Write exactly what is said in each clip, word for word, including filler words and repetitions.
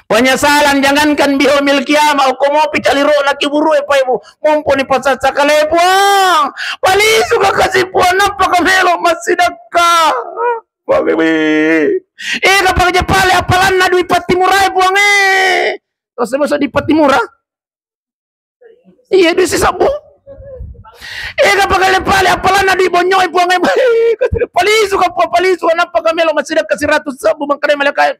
Penyesalan jangankan di yaumil qiyamah, okko mopi caliro'na kiburu'e, Pak Ibu. Momponi pasassa kale, Puang. Palisuka kasi, Puang, nappaka melo massidekka. Puang, Ibu. Ega pale apalanna dui pattimurae, Puang, e. Terus masa di pattimura? Iya, dui sisebbu. Ega pale apalanna dui bonnyoi, Puang, e. Palisuka, Puang, palisuka, nappaka melo massidekka siratu sebbu, mangkadai malaikae.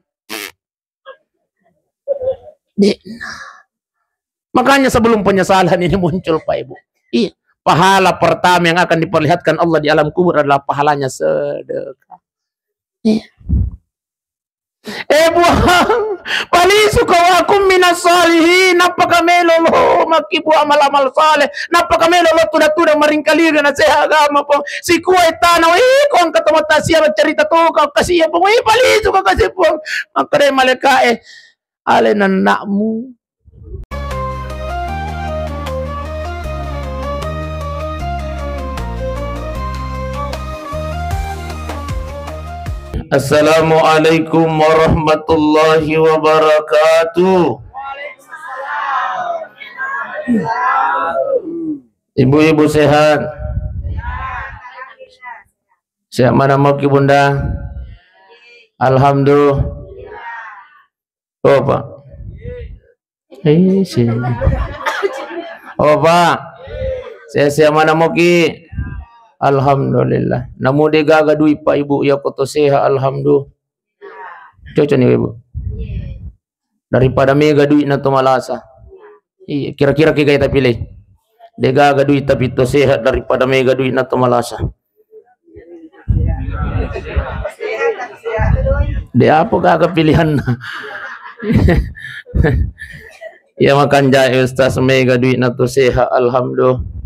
Makanya sebelum penyesalan ini muncul, Pak Ibu, iya, pahala pertama yang akan diperlihatkan Allah di alam kubur adalah pahalanya sedekah. Iya. Eh, Puang, palisuka wa akun minas shalihin, nappaka melo lo makkibu amal-amal saleh, nappaka melo lo tuda-tuda maringkalinga naseha agama, Puang. Sikuai tana, iko engka tomatoa sia bercerita toka kasi, Puang. Palisuka kasi, Puang. Makkadai malaikae, ale nanna'mu. Assalamualaikum warahmatullahi wabarakatuh. Ibu-ibu sehat? Sehat mana moki, Bunda? Alhamdulillah. Oh, Pak. Eh, si. Oh, Pak. Sehat-sehat mana moki? Alhamdulillah. Namu de gaga dui, Pak, Ibu, ya koto sehat, alhamdulillah. Cocok nih, Ibu. Daripada mega duitna to malasa. Iya, kira-kira kegai tapilih? De gaga duit tapi to sehat daripada mega duitna to malasa. De apa gaga pilihanna? Ya makan jae Ustaz, mega duitna to sehat, alhamdulillah.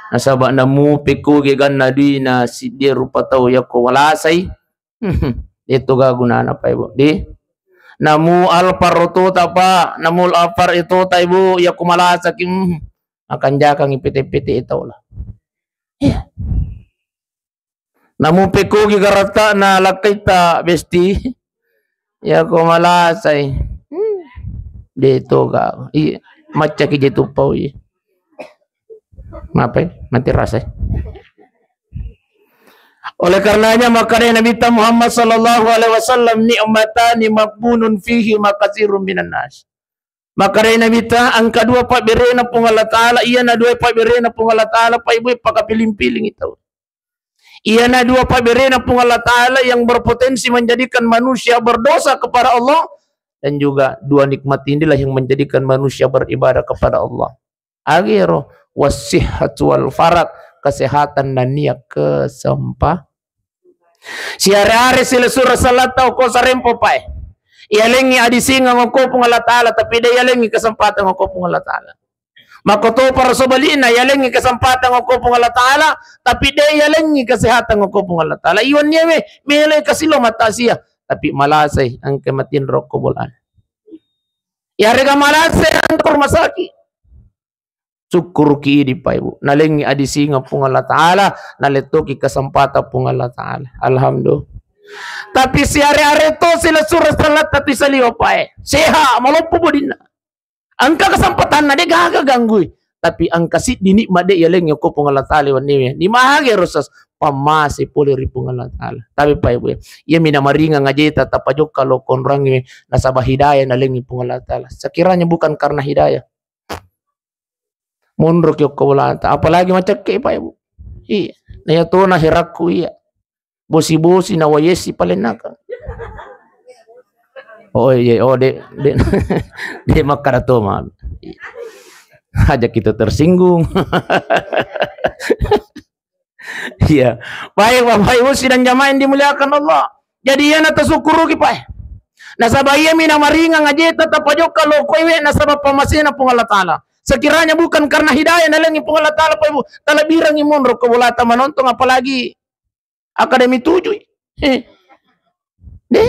Nasaba namu pekko ge ganna duina siddi rupa tau yakko walasai. Itu ga gunana, Pak, Ibu. Di namu Alphard otota, Pak, namu Alphard otota, Ibu, yakko malasaki, hmm, makanjakangi pete-pete tau lah. Iya. Namu pekkogi garattana lakkaita besti, yakko malasai. Hmm. De toga. Iya, maccaki je tuppau, iya. Mapai, mati rasa. Oleh karenanya, makkedai Nabitta Muhammad sallallahu alaihi wasallam, "Ni'matani maghbunun fihima katsirun minan nas." Makkedai Nabitta, engka dua pabberena Puang Allah Taala, iyana dua pabberena Puang Allah Taala, Pak Ibu, pakapiling-piling itu. Iyana dua pabberena Puang Allah Taala yang berpotensi menjadikan manusia berdosa kepada Allah dan juga dua nikmat inilah yang menjadikan manusia beribadah kepada Allah. Agero, wassihhatu wal farag, kesehatan nennia kesempa-. Siare-are silessureng sallatta okko sarempo pae. Yalengngi adisingeng okko Puang Allah Taala, tapi de yalengngi kesempatan okko Puang Allah Taala. Makkotoparo sebalikna, yalengngi kesempatan okko Puang Allah Taala, tapi de yalengngi kesehatan okko Puang Allah Taala. Iwennie we, melo kasi lo mattasia, tapi malasai engka matinro okko bolana. Yarega malasai engka rumah sakit. Sukkuruki idi, Pak Ibu. Nalengngi adisingeng Puang Allah Taala, nalettoki kesempatan Puang Allah Taala. Alhamdulillah. Tapi siare-are to silessureng sallatta tu saliwa pae. Sehat, maloppo bodinna. Engka kesempatanna, de gaga ganggui. Tapi engka siddi nikmat de yalengngi okko Puang Allah Taala wenniwe. Ni mage rosas pammase pole ri Puang Allah Taala. Tapi Pak Ibu, iya mina maringang ajeta tapajokka lo konrangnge nasaba hidayah nalengngi Puang Allah Taala. Sekiranya bukan karena hidayah, monroki okko bolata, apalagi macekke, Pak Ibu. Iya, na iya tona herakku iya. Bosi-bosi na wayesi palennaka. Oh iya, oh de, de, de makkada toma. Aja kita tersinggung. Iya. Baik, Bapak Ibu sidang jamaah yang dimuliakan Allah. Jadi, iyana tasukkuruki, Pak. Nasaba iyami namaringang ajeta tapajokka lokoiwe nasaba pamasena Puang Allah Taala. Sekiranya bukan karena hidayah nalengngi Puang Allah Taala, Pak Ibu, talabirangi monro ko bolata manontong, apalagi Akademi tujuh. Heh. De.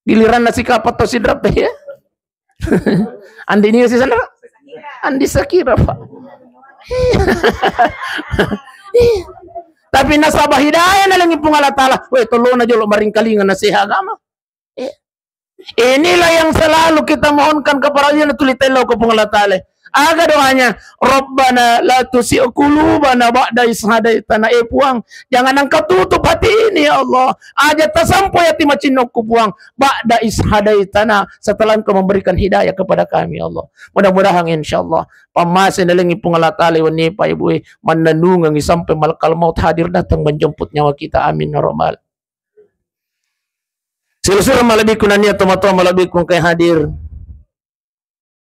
Giliran nasi kapal to sidrap ya. Andi ni si sana. Andi Sakira, Pak. Iya. Tapi nasaba hidayah nalengngi Puang Allah Taala. Weh, tolona jolo maringkalinga naseha agama. Iya. Inilah yang selalu kita mohonkan kepada Allah, tuli tellau ke Puang Allah Ta'ala. Aga doanya, "Rabbana la tuzigh qulubana ba'da idh hadaitana." Eh Puang, jangan engkau tutup hati ini ya Allah. Aja tasampoi ati macinnokku Puang. Ba'da idh hadaitana, setelah engkau memberikan hidayah kepada kami ya Allah. Mudah-mudahan insyaallah pammase nalengi Puang Allah Ta'ala wenni Pak Ibu e, mannennungengi sampai malakal maut hadir datang menjemput nyawa kita. Amin ya rabbal. Silessureng malebbiku nennia tomatoa malebbiku engkae hadir.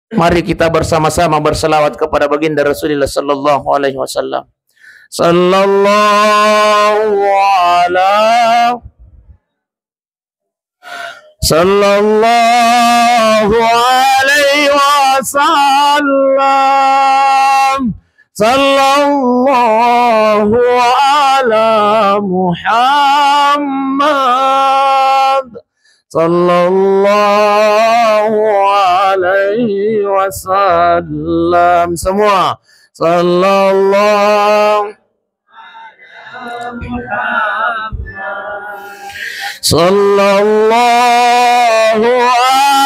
Mari kita bersama-sama berselawat kepada baginda Rasulullah sallallahu alaihi wasallam. Sallallahu ala, sallallahu alaihi wasallam. Sallallahu ala Muhammad. Sallallahu alaihi wasallam. Semua. Sallallahu, sallallahu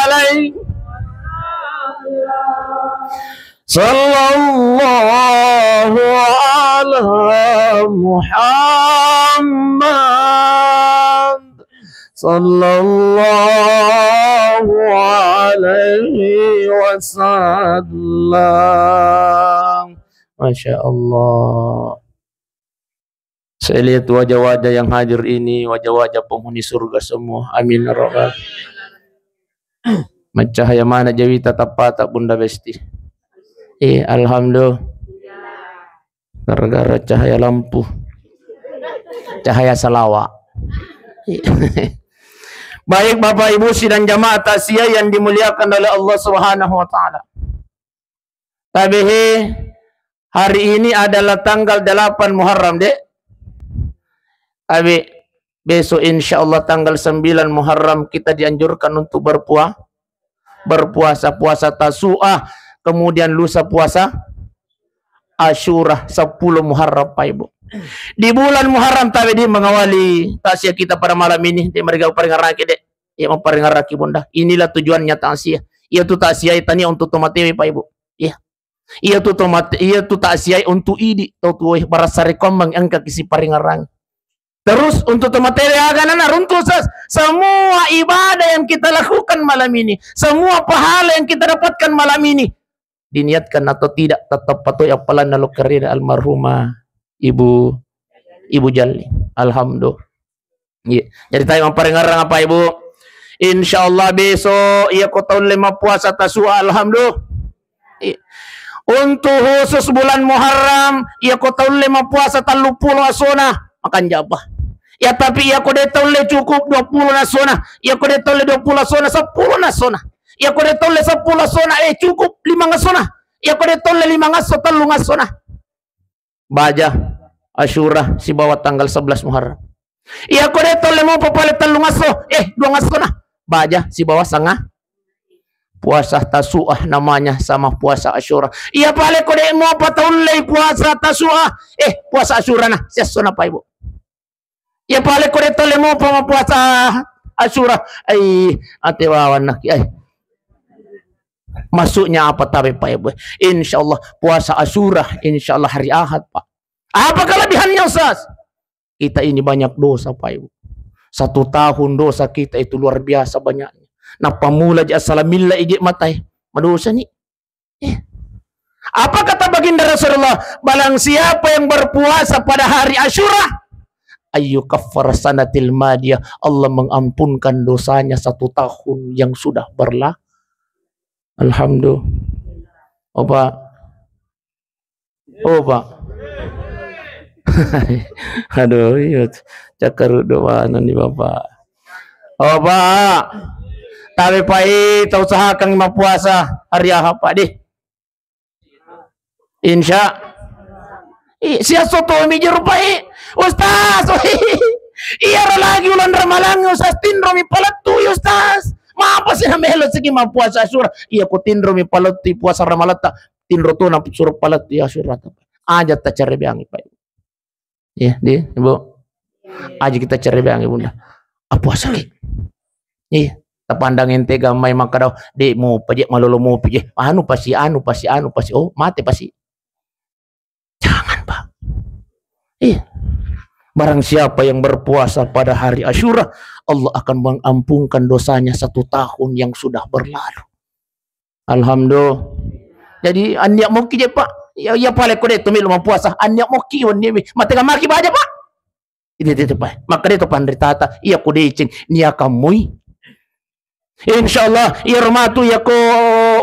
alaihi, sallallahu ala Muhammad. Sallallahu alaihi wasallam. Masya Allah. Saya lihat wajah-wajah yang hadir ini, wajah-wajah penghuni surga semua. Amin ya rabbal. Mencahaya mana jawita tappata Bunda Besti. Eh, alhamdulillah. Gara-gara cahaya lampu. Cahaya salawa. Baik Bapak Ibu sidang jamaah takziah yang dimuliakan oleh Allah Subhanahu wa Ta'ala. Tabehe, hari ini adalah tanggal delapan Muharram, Dek. Tabe, besok insya Allah tanggal sembilan Muharram kita dianjurkan untuk berpua-, berpuasa, puasa Tasu'ah, kemudian lusa puasa Asyura, sepuluh Muharram, Pak Ibu. Di bulan Muharram tabe di mengawali takziah kita pada malam ini, di mereka paringaraki, Dek. Ya, maparingaraki Bunda. Inilah tujuannya takziah. Iya tu takziah tania untuk tomatewe, Pak Ibu. Iya. Iya tu tomate-, iya tu takziah untuk idi, tau tuwe, barasa rekommeng engka kisi paringarang. Terus untuk tomatewe aga nana runtu, Ustaz. Semua ibadah yang kita lakukan malam ini, semua pahala yang kita dapatkan malam ini, diniatkan atau tidak, tetap patuh ya palan nalo kerina almarhumah Ibu, Ibu Jalli. Alhamdulillah. Iya. Jadi tabe maparingarang apa Ibu? Insya Allah besok iya ko taulle mappuasa Tasu'ah, alhamdulillah. Iya. Untuk khusus bulan Muharram, iya ko taulle mappuasa telluppulo asona, makanja apa? Ya tapi iya ko de taulle cukup duappulo nasona, iya ko de taulle duappulo asona, seppulo nasona. Iya ko de taulle seppulo asona, eh cukup lima asona. Iya ko de taulle lima asso, tellu asona. Baja Asyura sibawa tanggal sebelas Muharram. Iya ko de taulle mopa pale tellu asso, eh dua asona. Baja sibawa sanga. Puasa Tasu'ah namanya sama puasa Asyura. Iya pale ko de mopa taulle puasa Tasu'ah, eh puasa Asyura na, siassona Pak Ibu. Iya pale ko de taulle mopa mappuasa Asyura, ai ate wawan naki ai. Maksudnya apa tabe Pak Ibu? Insya Allah puasa Asyura, insya Allah hari Ahad, Pak. Apa kelebihannya, Ustaz? Kita ini banyak dosa, Pak Ibu. Satu tahun dosa kita itu luar biasa banyaknya. Nah, pamula je assalamilla ije matai. Madosa ni. Eh. Apa kata baginda Rasulullah? Barang siapa yang berpuasa pada hari Asyura, ayu kaffar sanatil madiyah, Allah mengampunkan dosanya satu tahun yang sudah berlalu. Alhamdulillah. Opa. Opa. Aduh, iya. Cakkaruddu mana ni Bapak. Opa. Tapi Pak, tau usahakan mappuasa hari Ahad, Pak, deh. Insya. I, siasso tomi je rupai. Ustaz, iyaro lagi ulang Ramalang, Ustaz, tinro mi palettu, Ustaz. Mapa sih namelo segi mappuasa Asyura? Iya, ko tinro mi palettu puasa Ramalatta, tinro to na suro palettu Asyura. Aja tacarebeangi, Pak. Iya, di, Ibu. Aja kita cerebeangi, Bunda. Apa puasa ki? Iya. pandang ente gammai makkada, "De' mupa je, malolo mupi je. Anu pasi, anu pasi, anu pasi." Oh, mate pasi. Jangan, Pak. Iya. Barang siapa yang berpuasa pada hari Asyura, Allah akan mengampunkan dosanya satu tahun yang sudah berlalu. Alhamdulillah. Jadi, annia mokki je, Pak. Ya, ya pale ko de' to melo mappuasa, annia mokki wenni. Mate gamaki baja, Pak. Itu, itu, itu, Pak. Maka de' to panritata, iya ko deceng, nia kammui. Insya Allah, iyaro matu, iya ko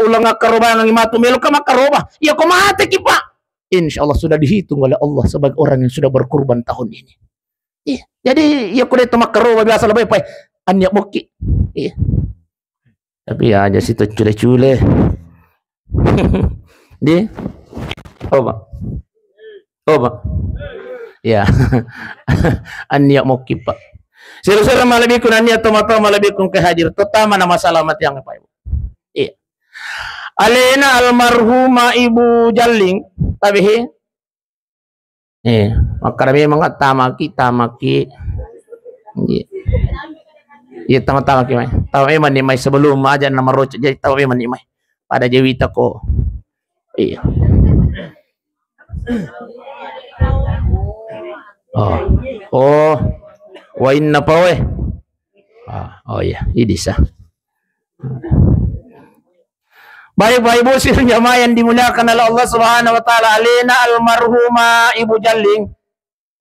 ulang akkarobangang matu, melo ka makkaroba. Iya ko mate ki, Pak. Insya Allah sudah dihitung oleh Allah sebagai orang yang sudah berkurban tahun ini. Iya. Jadi, iya ko de' to makkaroba biasa lebih, Pak. Annia mokki. Iya. Tapi aja si to cule-cule. Di? Oh, Pak. Oh, Pak. Ya. Annia mokki, Pak. Sira-sira malebbiku, annia tomatoa malebbiku ke hadir. Terutama nama selamat yang, Pak, Ibu. Iya. Alena almarhumah Ibu Jalling, tapi he, eh, makkada memang tamaki, tamaki. Iya. Iya, tama-tamaki mai. Tama memang ni mai sebelum aja nama roco, jadi tama memang ni mai. Pada jewita ko. Iya. Oh. Oh. Wainna pawe. Ah, oh iya, idi sa. Baik, Bapak Ibu, sidang jamaah yang dimuliakan oleh Allah Subhanahu wa Ta'ala, alena almarhumah Ibu Jalling,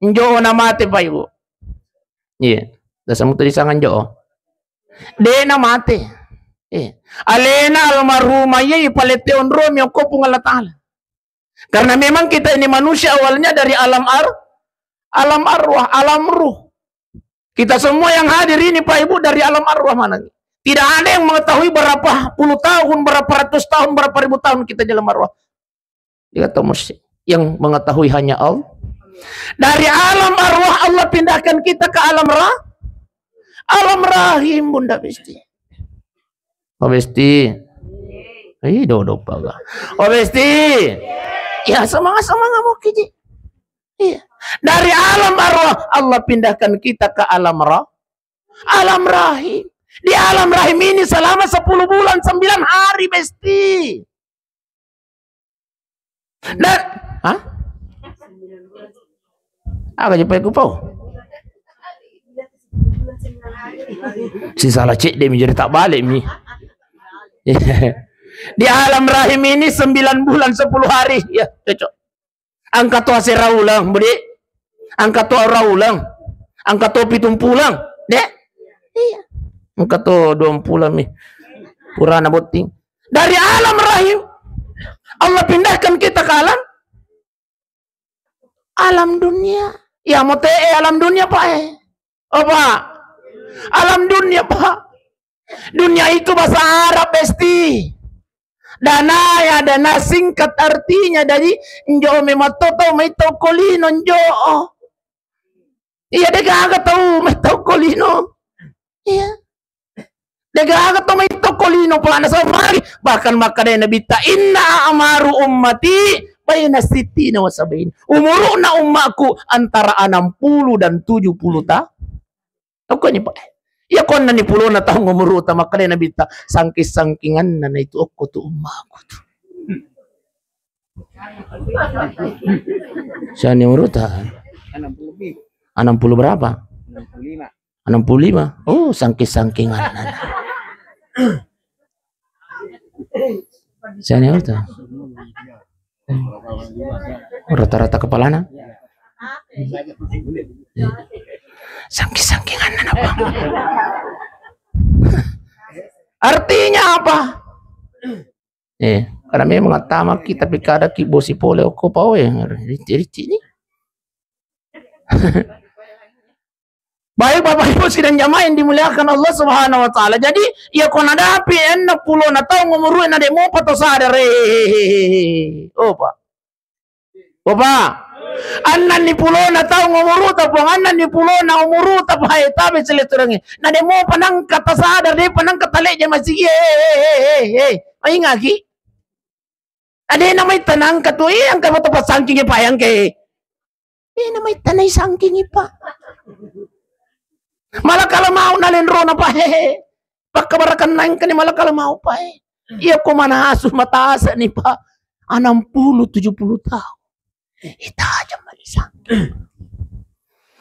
njo na mate, Pak Ibu. Iya, dasa mutu disanga njo. De' na mate. Iya. Alena almarhumah iya ipalette onromi okko Puang Allah Ta'ala. Karena memang kita ini manusia awalnya dari alam ar-, alam arwah, alam ruh. Kita semua yang hadir ini, Pak Ibu, dari alam arwah mana? Tidak ada yang mengetahui berapa puluh tahun, berapa ratus tahun, berapa ribu tahun kita di alam arwah. Dia kata mesti yang mengetahui hanya Allah. Dari alam arwah Allah pindahkan kita ke alam ra-, alam rahim, Bunda Besti. Oh, Besti. Ih, dodo paga. Oh, Besti. Ya, semangat, semangat mau kiji. Iya. Dari alam arwah Allah pindahkan kita ke alam ra-, alam rahim. Di alam rahim ini selama sepuluh bulan sembilan hari, Besti. Dan, hah? Aga je pae kupau. Si salah cedde mi, jadi tak balik mi. Di alam rahim ini sembilan bulan sepuluh hari. Ya, cocok. Engka to asera uleng, Budi. Engka to aura uleng. Engka to pitung pulang, Dek. Iya. Engka to duang pulang mi. Purana botting. Dari alam rahim, Allah pindahkan kita ke alam, alam dunia. Ya, mau te, eh, alam dunia, Pak, eh. Oh, Pak. Alam dunia, Pak. Dunia itu bahasa Arab, Besti. Dana ya, dana singkat artinya dari njo memang to tau mai tau ko lino njo. Iya, degaga tau mai tau ko lino. Iya. Degaga tau mai tau ko lino, Pak, nasaba magi. Bahkan makkadai Nabitta, "Inna a'maru ummati baina sittina wa sab'in." Umuruna ummaku antara enam puluh dan tujuh puluh ta-, Okko ni, Pak. Iya, konna ni pulona taung umuruta, makkeda Nabitta, sangking-sangkinganna na itu okko tu ummaku tu. Siani umuruta? Enam puluh lebih. Enam puluh berapa? Enam puluh lima. Enam puluh lima. Oh, sangking-sangkinganna. Siani umuruta? Rata-rata kepalana. Sangking-sangkinganna apa? Artinya apa? Eh, karena memang attama kita, tapi kada ki bosi pole okko pawe, ricci-ricci ni. Baik, Bapak Ibu sidang jamaah yang dimuliakan Allah Subhanahu wa Ta'ala. Jadi, iya ko nadapi enna pulona taung umurue na de' mopa to sadar. Eh, oh, Pak. Oh, Pak. Annanni pulona taung umuruta, Puang, annanni pulona umuruta, Pak, eh, tabe siletturengnge. Na de' mopa nangka tasadar, de' pa nangka talejja masigi. Eh, eh, eh, eh, eh. Maingaki? Ade' namaitta nangka tu, eh, engka moto pasangking, Pak, engka, eh. Eh, namaitta naisangkingi, Pak. Malah kalau mau nalenrona, Pak, hehe. Pakkabarakanna engkani malakala mau, Pak, eh. Iya ko manasu matase'ni, Pak. Enam puluh, tujuh puluh tahun. Eh, tajang mani sakit.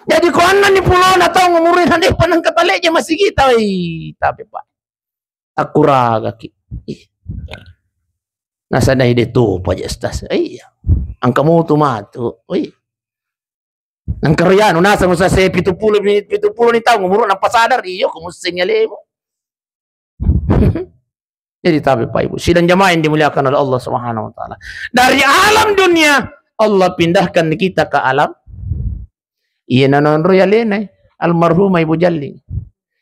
Jadi ko enneng ni pulona taung umurna, de' pa nengka taleja masigita, wei, tapi, Pak. Akkuragaki. Ih. Nasadai de' topa je, Ustaz. Eh, iya. Engka mutu matu. Oi. Nengka rianu naseng, Ustaz, se pitu pulo ni, pitu pulo ni taung umur, nappa sadar, iyo, ko musseng alemu. Jadi, tapi, Pak, Ibu, sidang jamaah yang dimuliakan oleh Allah Subhanahu wa Ta'ala, dari alam dunia, Allah pindahkan kita ke alam. Iya, nanonro ya lena, almarhumah Ibu Jalling.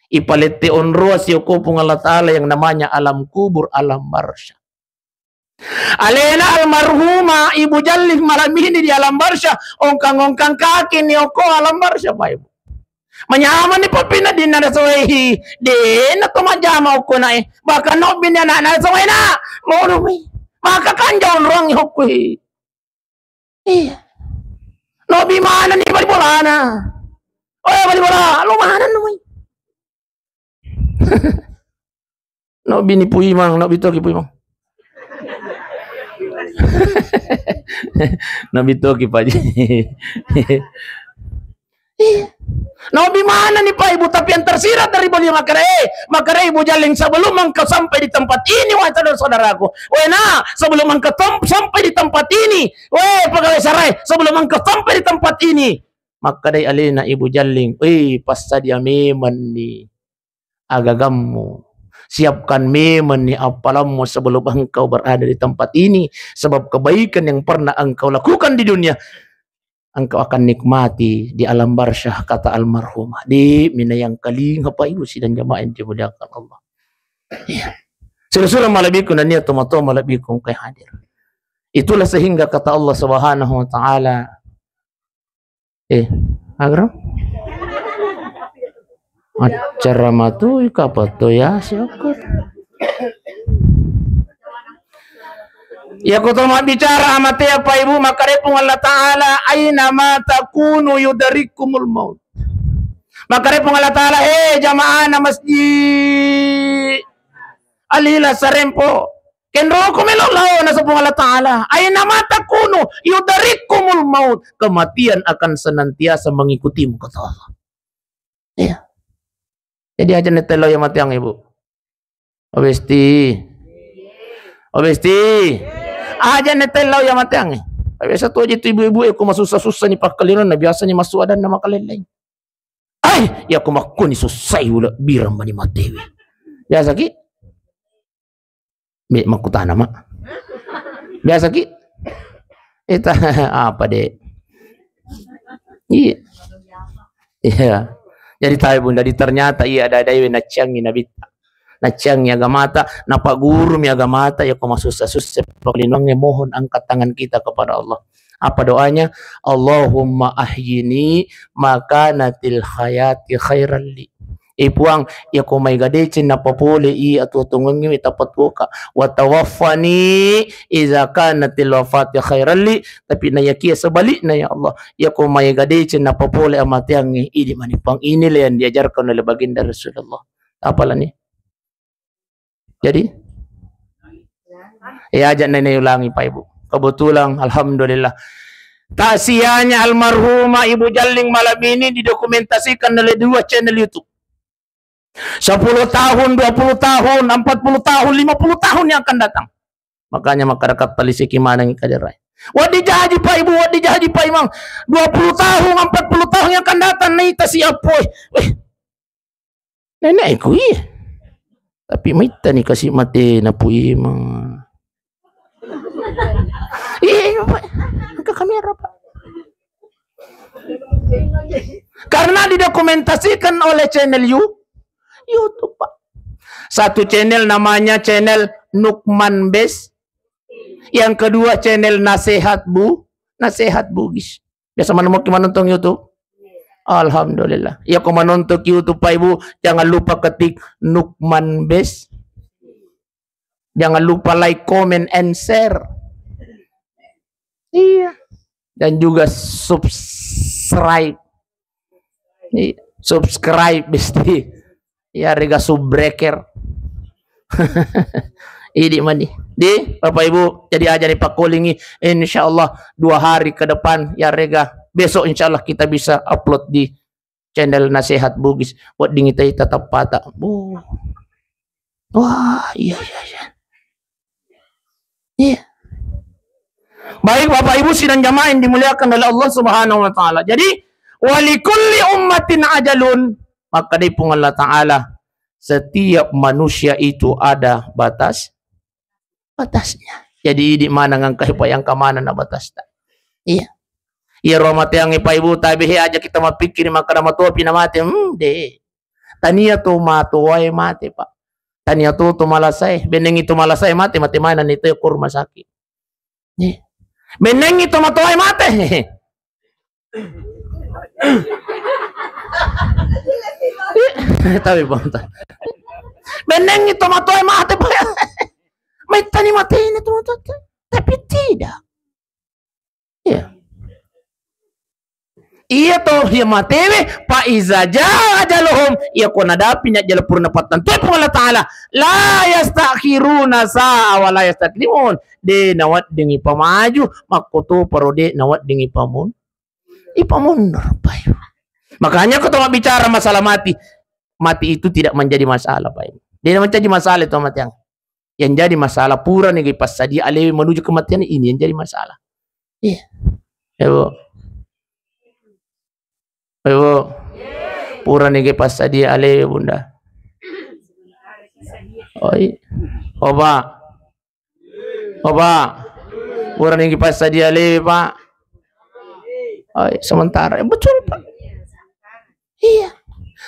Ipalette onroa sioko Puang Allah Ta'ala yang namanya alam kubur, alam barzah. Alena almarhumah Ibu Jalling malam ini di alam barzah, ongkang-ongkang kaki ni oko alam barzah, Pak, Ibu. Manyamani pappina dinna nasoehi, dena to majjama okko nae. Bahkan nobbini anak nasoena, monumi. Maka kanjong ruang hokko. Iya. Nobi mana ni bali bolana. Oh, bali bola, lu mana nui? Nobi ni Puimang, nobi toki Puimang. Nobi toki, Pak Ji. Iya. Nobi mana ni, Pak Ibu, tapi yang tersirat dari beliau makkeda, eh, makkeda Ibu Jalling, sebelum engkau sampai di tempat ini, wahai saudara-saudaraku. Weh, nah, sebelum engkau tem-, sampai di tempat ini, weh, pegawai sarai, sebelum engkau sampai di tempat ini, makkeda alena Ibu Jalling, weh, passadia memang ni agagammu. Siapkan memang ni appalammu sebelum engkau berada di tempat ini, sebab kebaikan yang pernah engkau lakukan di dunia, engkau akan nikmati di alam barzah, kata almarhumah. Di mina yang kalinga, Pak Ibu sidang jamaah yang dimuliakan Allah. Iya. Sura-sura malebbiku nania tomatoa malebbiku engkai hadir. Itulah sehingga kata Allah Subhanahu wa Ta'ala, eh, agra? Acara matu ika apa to ya, syukur. Ya, ko to mabbicara amatea, Pak Ibu, makkeda Puang Allah Ta'ala, "Aina ma takunu yudrikkumul maut." Makkeda Puang Allah Ta'ala, eh, jamaah na masjid Alila Sarempo, kenroko melo lao, naseng Puang Allah Ta'ala, "Aina ma takunu yudrikkumul maut." Kematian akan senantiasa mengikutimu, kata Allah. Iya. Jadi aja netello ya mateang, Ibu. Obesti. Obesti. Aja netello ya mateang. Biasa tu aja tu ibu-ibu, eh, ko masussa-sussa ni pakkalinonna, biasanya masuk adanna makalelleng. Ai, ya ko makkuni sussai ula birang mani matewe. Biasa ki? Be, makkutana, Mak. Biasa ki? Ita, apa, Dek? Iya. Iya. Jadi tahu, Bunda, di ternyata iya ada-ada iwe nacciangi nabitta. Nacciangi agamata, napaggurumi agamata, ya ko masussa-sussa pakkalinongnge, mohon angkat tangan kita kepada Allah. Apa doanya? "Allahumma ahyini makanatil hayati khairan li." Eh, Puang, iya ko maega deceng napapole i atuo-tuongengnge tapatuoka. "Wa tawaffani iza kanatil wafati khairan li." Tapi nayakia sebaliknya, ya Allah. Iya ko maega deceng napapole amateangnge, idi mani, Puang. Inilah yang diajarkan oleh Baginda Rasulullah. Apalagi? Jadi, ya, aja nene ulangi, Pak Ibu. Kebetulan, alhamdulillah. Taksiahnya almarhumah Ibu Jalling malam ini didokumentasikan oleh dua channel YouTube. Sepuluh tahun, dua puluh tahun, empat puluh tahun, lima puluh tahun yang akan datang. Makanya masyarakat talisiki maneng kaderai. Wadi jaji, Pak Ibu, wadi jaji, Pak Imam. Dua puluh tahun, empat puluh tahun yang akan datang, naita siapoi. Weh, Nenekku, iya. Tapi maittani kasi matena Puimang. Iya, iya, Pak. Angkat kamera, Pak. Karena didokumentasikan oleh channel You-, YouTube, Pak. Satu channel namanya channel Nukman Best. Yang kedua channel Nasehat Bu-, Nasehat Bugis. Biasa mana mungkin menonton YouTube? Alhamdulillah. Ya, ko menonton YouTube, Pak Ibu, jangan lupa ketik Nukman Best. Jangan lupa like, comment, and share. Iya. Dan juga subscribe. Iya. Subscribe, Besti. Iyarega subbreaker. Idi mani. Di, Bapak Ibu, jadi aja dipakkolingi. Insya Allah dua hari ke depan, iyarega besok insya Allah kita bisa upload di channel Nasihat Bugis. Wedding ita-ita tappata. Bu. Wah, iya, iya, iya. Iya. Baik, Bapak Ibu sidang jamaah yang dimuliakan oleh Allah Subhanahu wa Ta'ala. Jadi, walikulli ummatin ajalun. Maka dari Puang Allah Ta'ala, setiap manusia itu ada batas, batasnya. Jadi, di mana ngangkai pa yang kemana na batasta. Iya. Iya, ro mateang Pak Ibu, tabe he aja kita mappikiri makkada matopi na mate. Hmm, de. Tania to matoae mate, Pak. Tania to to malasae. Benengi to malasae mate, mate mana ni to ko rumah sakit. Nih. Benengi to matoae mate. Tapi bangsa. Benengi to matoae mate, Pak. Maittani mate ini to matoae. Tapi tidak. Iya. Iya to, iya matewe, fa iza jaa ajaluhum, iya ko nadapi ni ajal purana pattentu Puang Allah Ta'ala, la yastakhiruna sa'a wa la yastaqdimun, de naweddingi pamaju, makkotoparo de naweddingi pamun-, ipamundur, Pak. Makanya ko to bicara masalah mati, mati itu tidak menjadi masalah, Pak. De menjadi masalah itu mati yang Yang jadi masalah, purani ga ipassadia alewe menuju kematian, ini yang jadi masalah. Iya. Ibu. Ibu. Purani ga ipassadia alewe, Bunda. Oi. Oba. Oba. Purani ga ipassadia alewe, Pak. Oi, sementara. Eh, betul, Pak. Iya.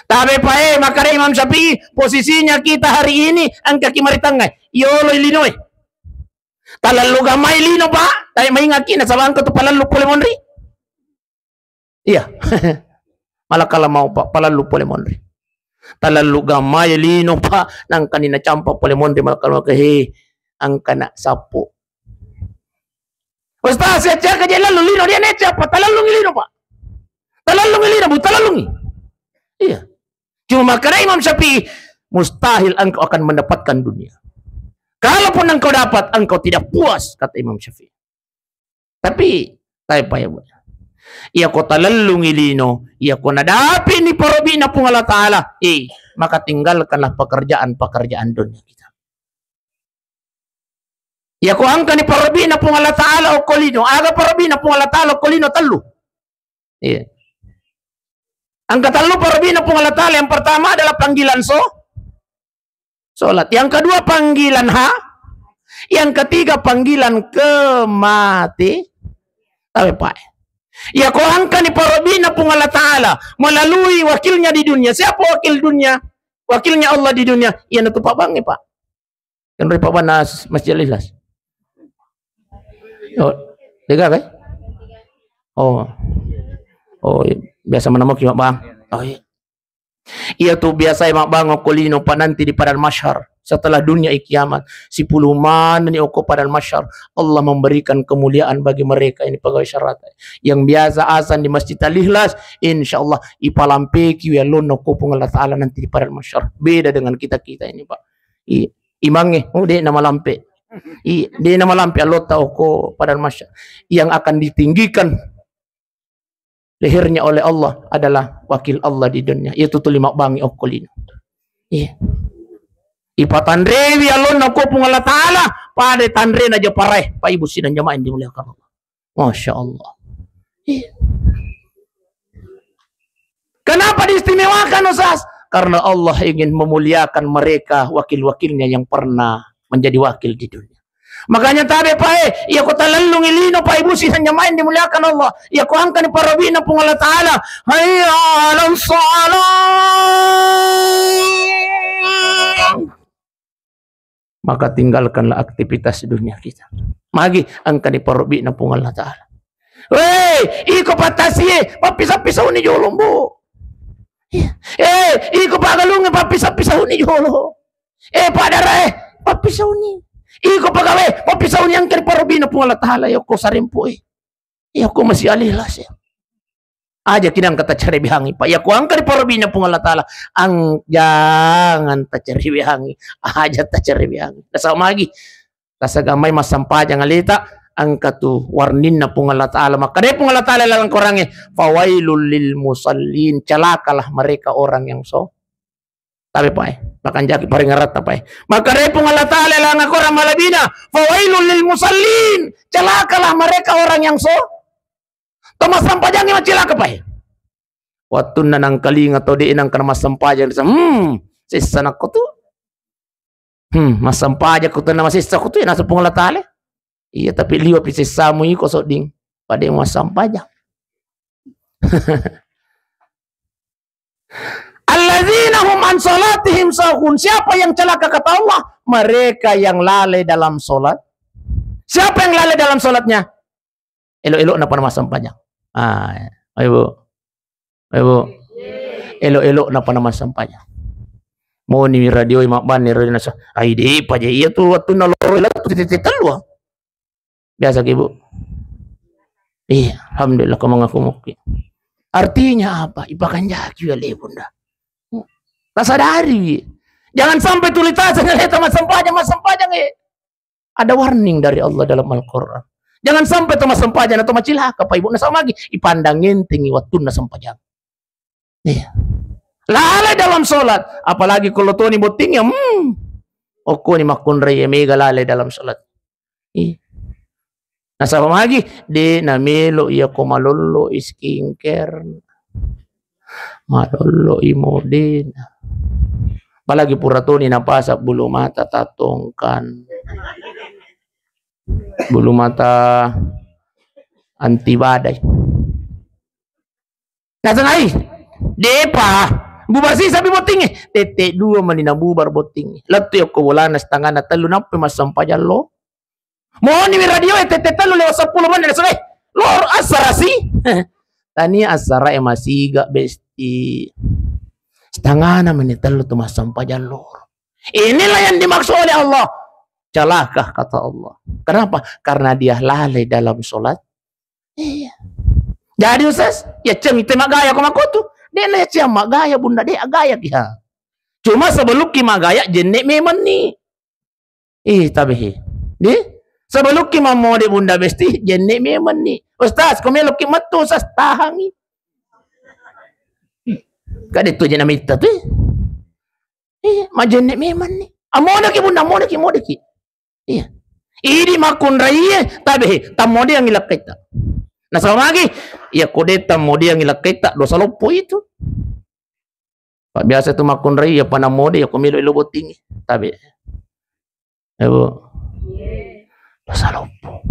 Tabe pae, makkada Imam Syafi'i, posisinya kita hari ini engka ki mari tengnga. Yolo linoe. Talallu gamai lino, Pak. Tabe maingaki nasaba engka tu palallu pole monri. Iya. Malakala mau, Pak, palallu pole monri. Talallu gamai lino, Pak, nangkani nacampa pole monri malakala ke he angkana sappo. Ustaz, ya cek aja lalu lino dia nece apa? Talallungi lino, Pak. Talallungi lino, Bu, talallungi. Iya. Cuma makkada Imam Syafi'i, mustahil engkau akan mendapatkan dunia. Kalaupun engkau dapat, engkau tidak puas, kata Imam Syafi'i. Tapi, tapi apa ya, Bu? Iya ko talallungi lino, iya ko nadapi ni parobina Puang Allah Ta'ala, eh, maka tinggalkanlah pekerjaan-pekerjaan dunia kita. Iya ko engkani parobina Puang Allah Ta'ala okko lino. Aga parobina Puang Allah Ta'ala okko lino? Tellu. Iya. Engka tellu parobina Puang Allah Ta'ala. Yang pertama adalah panggilan so-, sholat. Yang kedua panggilan ha-, yang ketiga panggilan kemati. Tabe pae. Iya ko engkani parobina Puang Allah Ta'ala melalui wakilnya di dunia. Siapa wakil dunia? Wakilnya Allah di dunia. Iya natu Pak Bang, Pak. Kan Pak Banas Masjid Al-Ikhlas. Oh, dega kai? Oh. Oh, iya. Biasa mana mau kimak bang? Oh, iya. Iya tu biasa mak bang okko lino pa nanti di padang mahsyar. Setelah dunia i kiamat, sepuluh mana ni okko padang mahsyar. Allah memberikan kemuliaan bagi mereka ini pegawai syarata. Yang biasa asan di Masjid Al-Ikhlas, insya Allah ipalampeki wialon okko Puang Allah Ta'ala nanti di padang mahsyar. Beda dengan kita-kita ini, Pak. I-, imangnge, oh, de' namalampe. I-, de' namalampe allotta okko padang mahsyar. Yang akan ditinggikan lehernya oleh Allah adalah wakil Allah di dunia. Itu tuli mabbangi okko lino. Iya. Ipatanrewi allonna okko Puang Allah Ta'ala, pada tanrena joparae, Pak Ibu sidang jamaah yang dimuliakan Allah. Masya Allah. Iya. Kenapa diistimewakan, Ustaz? Karena Allah ingin memuliakan mereka, wakil-wakilnya yang pernah menjadi wakil di dunia. Makanya tabe pae, iya ko talellungi lino, Pak Ibu sidang jamaah yang dimuliakan Allah. Iya ko angkani parobina Puang Allah Ta'ala. Hayya 'alas shalah. Maka tinggalkanlah aktivitas dunia kita. Magi angkani parobina Puang Allah Ta'ala. Weh, iko pattasie, pappisa-pisauni jolo, Bu. Iya. Eh, iko pagalungnge, pappisa-pisauni jolo. Eh, padarae, pappisauni. Iko pagawe, pappisauni angkani parobina Puang Allah Ta'ala, yokko sarempoe. Yokko Masjid Al-Ikhlas, ya. Aja ki nangka tacarebeangi, Pak. Iya ko angka riparobina Puang Allah Taala, ang-, jangan tacarebeangi. Aja tacarebeangi. Nasaba magi, tasaga mai massampajang aleta, angka tu warninna Puang Allah Taala. Makkadai Puang Allah Taala lalang Korangnge, "Fawailul lil musallin," celakalah mereka orang yang so-, Tabe pae, makanjaki paringaratta pae. Makkadai Puang Allah Taala lalang Korangnge malebina, "Fawailul lil musallin," celakalah mereka orang yang so-, to massampajangnge macilaka pae. Wattunna nangkalinga tau de' nangka massampajang, hmm, sessa nakko tu. Hmm, massampajang ko tu na masessa ko tu, ya naseng Puang Allah Taala. Iya, tapi liwa pi sessamu iko sodding. Pada massampajang. Alladzina hum an salatihim sahun. Siapa yang celaka kata Allah? Mereka yang lalai dalam salat. Siapa yang lalai dalam salatnya? Elo-elo napa massampajang. Ah, ayo, Bu. Ayo, Bu. Elo-elo napa massampajang. Moni radio, mabbanni radio nasa. Ai, de' pa je iya tu wattunna loro ila tu tete tellu. Biasa ki, Bu? Iya, alhamdulillah, ko mangaku mukki. Artinya apa? Ipakanjaki wale, Bunda. Tasadari wi. Jangan sampai tuli taseng leta massampajang, massampajang, eh. Ada warning dari Allah dalam Al-Quran. Jangan sampai to massampajang atau macilaka, Pak Ibu. Nasaba magi, ipandang entengi wattunna sampajang. Iya. Lalai dalam sholat, apalagi kalau toni botting ya, hmm. Okko ni makkunrai ya mega lalai dalam sholat. Iya. Nasaba magi, de' namelo iya ko malollo i skincare. Malollo i modena. Apalagi pura toni napasang bulu mata tatongkan. Bulu mata anti badai. Nasengai, depa bubar sisa pi bottingnge, tette dua mani nabubar bottingnge. Lettu yokko bolana setengana tellu nappa massampajang lo. Moni mi radio e tette tellu lewat seppulo menit, nasengai, lor asara si. Tania asara e masiga besti. Setengana mani tellu tu massampajang lor. Inilah yang dimaksud oleh Allah. Celaka, kata Allah. Kenapa? Karena dia lalai dalam sholat. Iya. Jadi, Ustaz, ya ceng te magaya ko makotu. De na ya ceng magaya, Bunda, de agaya ki ha. Cuma sebelum ki magaya jenne memang ni. Ih, tabe he. Di? Sebelum ki mamode, Bunda Besti, jenne memang ni. Ustaz, ko melo ki metu, Ustaz, tahangi. Kade tu jena mita tu. Iya, majenne memang ni. Amode ki, Bunda, amode ki, amode ki. Iya. Idi makkunraiye, tabe he, tammodeangngi lakkaitta. Nasaba magi, iya ko de tammodeangngi lakkaitta, dosa loppo itu. Pak biasa tu makkunrai, iya pa namode, iya ko melo elo bottingngi. Tabe. Ya, Bu. Dosa loppo.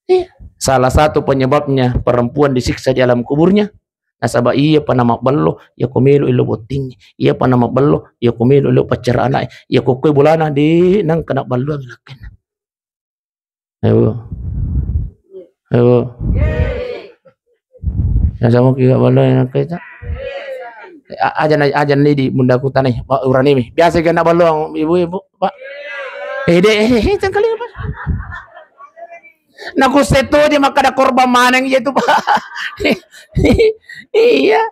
Iya. Salah satu penyebabnya perempuan disiksa di alam kuburnya, nasaba iya pa namabballo, iya ko melo elo bottingngi. Iya pa namabballo, iya ko melo elo paccara anak. Iya ko kue bolana de nangka nabballoangngi lakkainna. Ayo. Ayo. Yang sama ki nabballo yang nangka itu. A-, aja na, aja ni di Bunda ku tanai, Pak, urani mi. Biasa ki nabballo ibu-ibu, Pak. Eh, de, eh, eh, tengkali apa? Naku seto je makkada korban maneng je tu, Pak. Iya.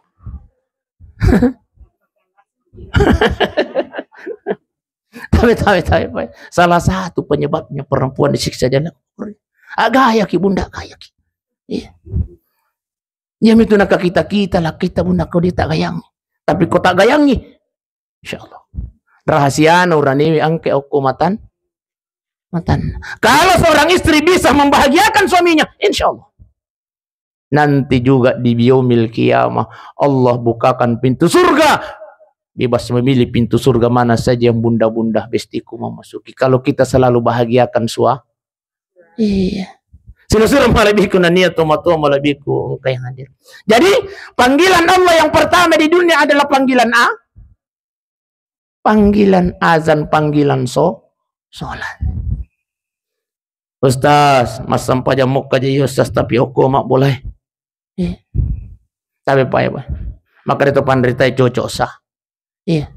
Tabe, tabe, tabe, Pak. Salah satu penyebabnya perempuan disiksa jahanam. Agaya ki, Bunda, agaya ki. Iya. Iya mitu naka kita-kita lah kita, Bunda, ko dia tak gayang. Tapi ko tak gayangi, insya Allah. Rahasiana uraniwi angke okko matan, matan. Kalau seorang istri bisa membahagiakan suaminya, insya Allah. Nanti juga di yaumil qiyamah, Allah bukakan pintu surga. Bebas memilih pintu surga mana saja yang bunda-bunda bestiku memasuki. Kalau kita selalu bahagiakan sua-, iya. Sila-sila malebbiku nania tomatoa malebbiku engka yang hadir. Jadi, panggilan Allah yang pertama di dunia adalah panggilan a-, panggilan azan, panggilan so-, sholat. Ustaz, massempajang mokka je iya, Ustaz, tapi okko mabbolai. Iya. Tapi pae, Pak. Maka itu panrita cocok sah. Iya.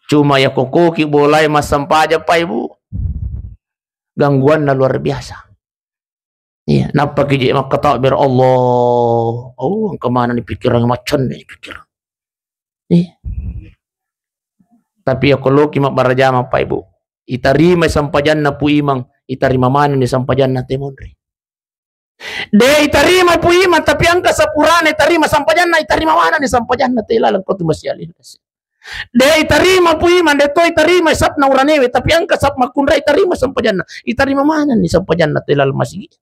Cuma ya kokoki bolai massempajang, Pak, Ibu. Gangguanna luar biasa. Iya, nappa ki je makkatakbir, Allah. Oh, engka maneng ni pikirangnge, macenne ni pikirangnge. Iya. Tapi iya ko loki mabbarajama, Pak Ibu, itarimai sampajanna Pu Imang, itarima maneng ni sampajanna te monri. De itarima Pu Imang, tapi engka sapurane itarima sampajanna, itarima maneng ni sampajanna te laleng ko tu masiali. De itarima Pu Imang, de to itarima sapna uranewe, tapi engka sap makkunrai itarima sampajanna, itarima maneng ni sampajanna te laleng masigi.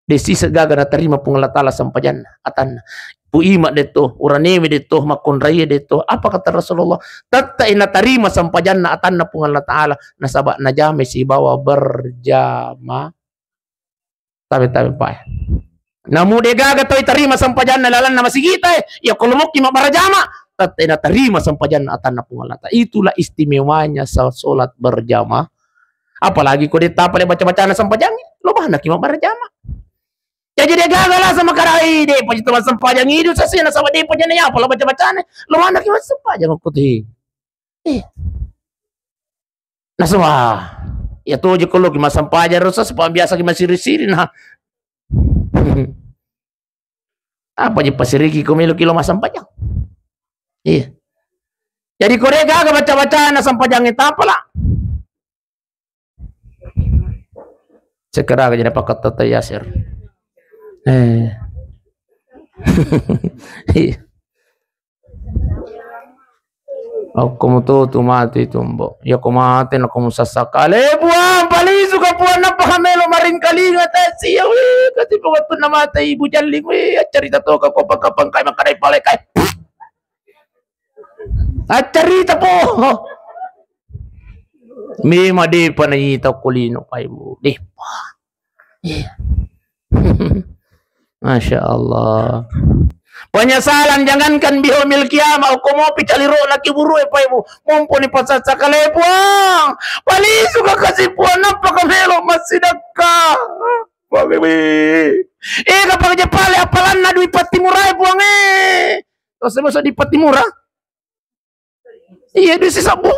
De sisa gaga natarima Puang Allah Ta'ala sampajanna, atanna. Pu Imang de to, uranewe de to, makkunrai de to. Apa kata Rasulullah? Tette natarima sampajanna, atanna Puang Allah Ta'ala, nasaba najamai sibawa berjamaah. Tabe-tabe pae. Namu de gaga to itarima sampajanna lalanna masigita e, iya ko lomoki mabbarajama, tette natarima sampajanna, atanna Puang Allah Ta'ala. Itulah istimewanya sa-, salat berjamaah. Apalagi ko de tapale baca-bacana sampajang, lo bana ki mabbarajama. Jaji de gaga lasa makarai, de paji to massempajang idu sasena, nasaba de paji na iya pala baca-bacana, lo bana ki massempajang ko te. Eh. Nasaba iya toje ko loki massempajang ro sasa, pa biasa ki masiri-siri na. Apa je pasiriki ko meloki lo massempajang? Iya. Jadi ko de gaga baca-bacana sampajangnge tapala. Sekarang aja dapat kata Yasir. Eh. Iya. Okko muto tu mate tu, Mbok. Iya ko mate na ko musassaka. Le Puang, palisuka Puang, nappa ka melo maringkalinga tasiya. Wih, kati pa wettunna mate Ibu Jalling. Wih, accarita toka ko pangka-pangkai makkedai pale kai. Accarita po. Memang depa naita ko lino, Pak Ibu. Depa. Iya. Masya Allah. Penyesalan jangankan di yaumil qiyamah, okko mopi calirona kuburu e, Pak Ibu. Mumpuni pasassa kale Puang. Palisuka kasi Puang, nappa ka melo massidakka. Puang e. Eh, kapang je pale apalanna dui pattimura e, Puang e. Terus masa di pattimura? Iya, dui sisabbu.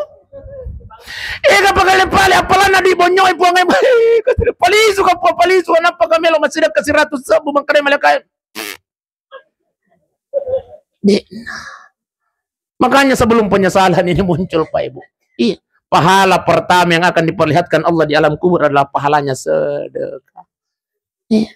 Eh, kapang le pale apalanna dui bonyo e, Puang e. Palisuka Puang, palisuka, nappa ka melo massidakka seratus sabbu, makkedai malaika e. De. Makanya sebelum penyesalan ini muncul, Pak Ibu. Iya. Pahala pertama yang akan diperlihatkan Allah di alam kubur adalah pahalanya sedekah. Iya.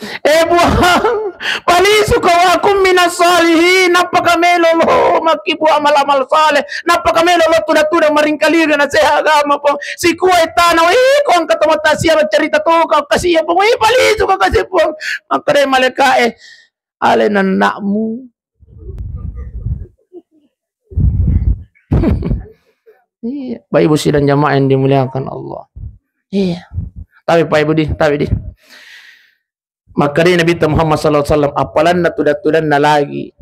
Eh, Puang, palisuka wa kum minas salihin, nappa ka melo lo makkibu amal-amal saleh, nappa ka melo lo tuda-tuda maringkalinga naseha agama, Puang. Sikuai tana, wih, ko engka to matasia, carita toka kasiya, Puang. Wih, palisuka kasi Puang. Makkedai malaika e, ale nannakmu. Iya, Bapak Ibu sidang jamaah yang dimuliakan Allah. Iya. Tapi Pak Ibu di, tapi di. Makkedai Nabitta Muhammad sallallahu alaihi wasallam, apalanna tuda-tudanna lagi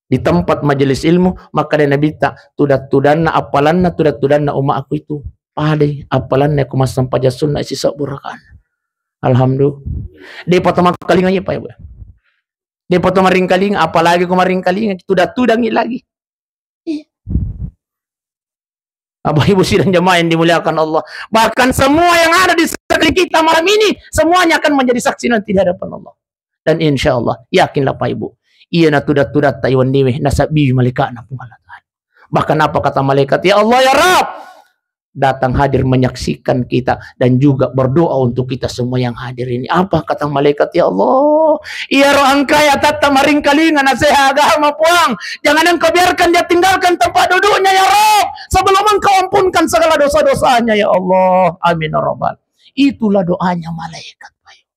di tempat majelis ilmu, makkedai Nabitta, tuda-tudanna, apalanna tuda-tudanna umatku itu padai apalanna ko massempajang sunna sisebbu rakaat. Alhamdulillah. Depa to makkalinga iya, Pak Ibu. Depa to maringkalinga, apalagi ko maringkalinga, tuda-tudangi lagi. Iya. Bapak Ibu sidang jamaah yang dimuliakan Allah, bahkan semua yang ada di sekeliling kita malam ini, semuanya akan menjadi saksi nanti di hadapan Allah. Dan insya Allah, yakinlah Pak Ibu, iya natuda-tudatta iwenniwe nasabbi malaikatna Puang Allah Ta'ala. Bahkan apa kata malaikat, "Ya Allah, ya Rabb, datang hadir menyaksikan kita dan juga berdoa untuk kita semua yang hadir ini." Apa kata malaikat, "Ya Allah, iyaro engkae atatta maringkalinga naseha agama, Puang. Jangan Engkau biarkan dia tinggalkan tempat duduknya, ya Rabb, sebelum Engkau ampunkan segala dosa-dosanya, ya Allah. Amin, ya Rabbal." Itulah doanya malaikat, Pak Ibu.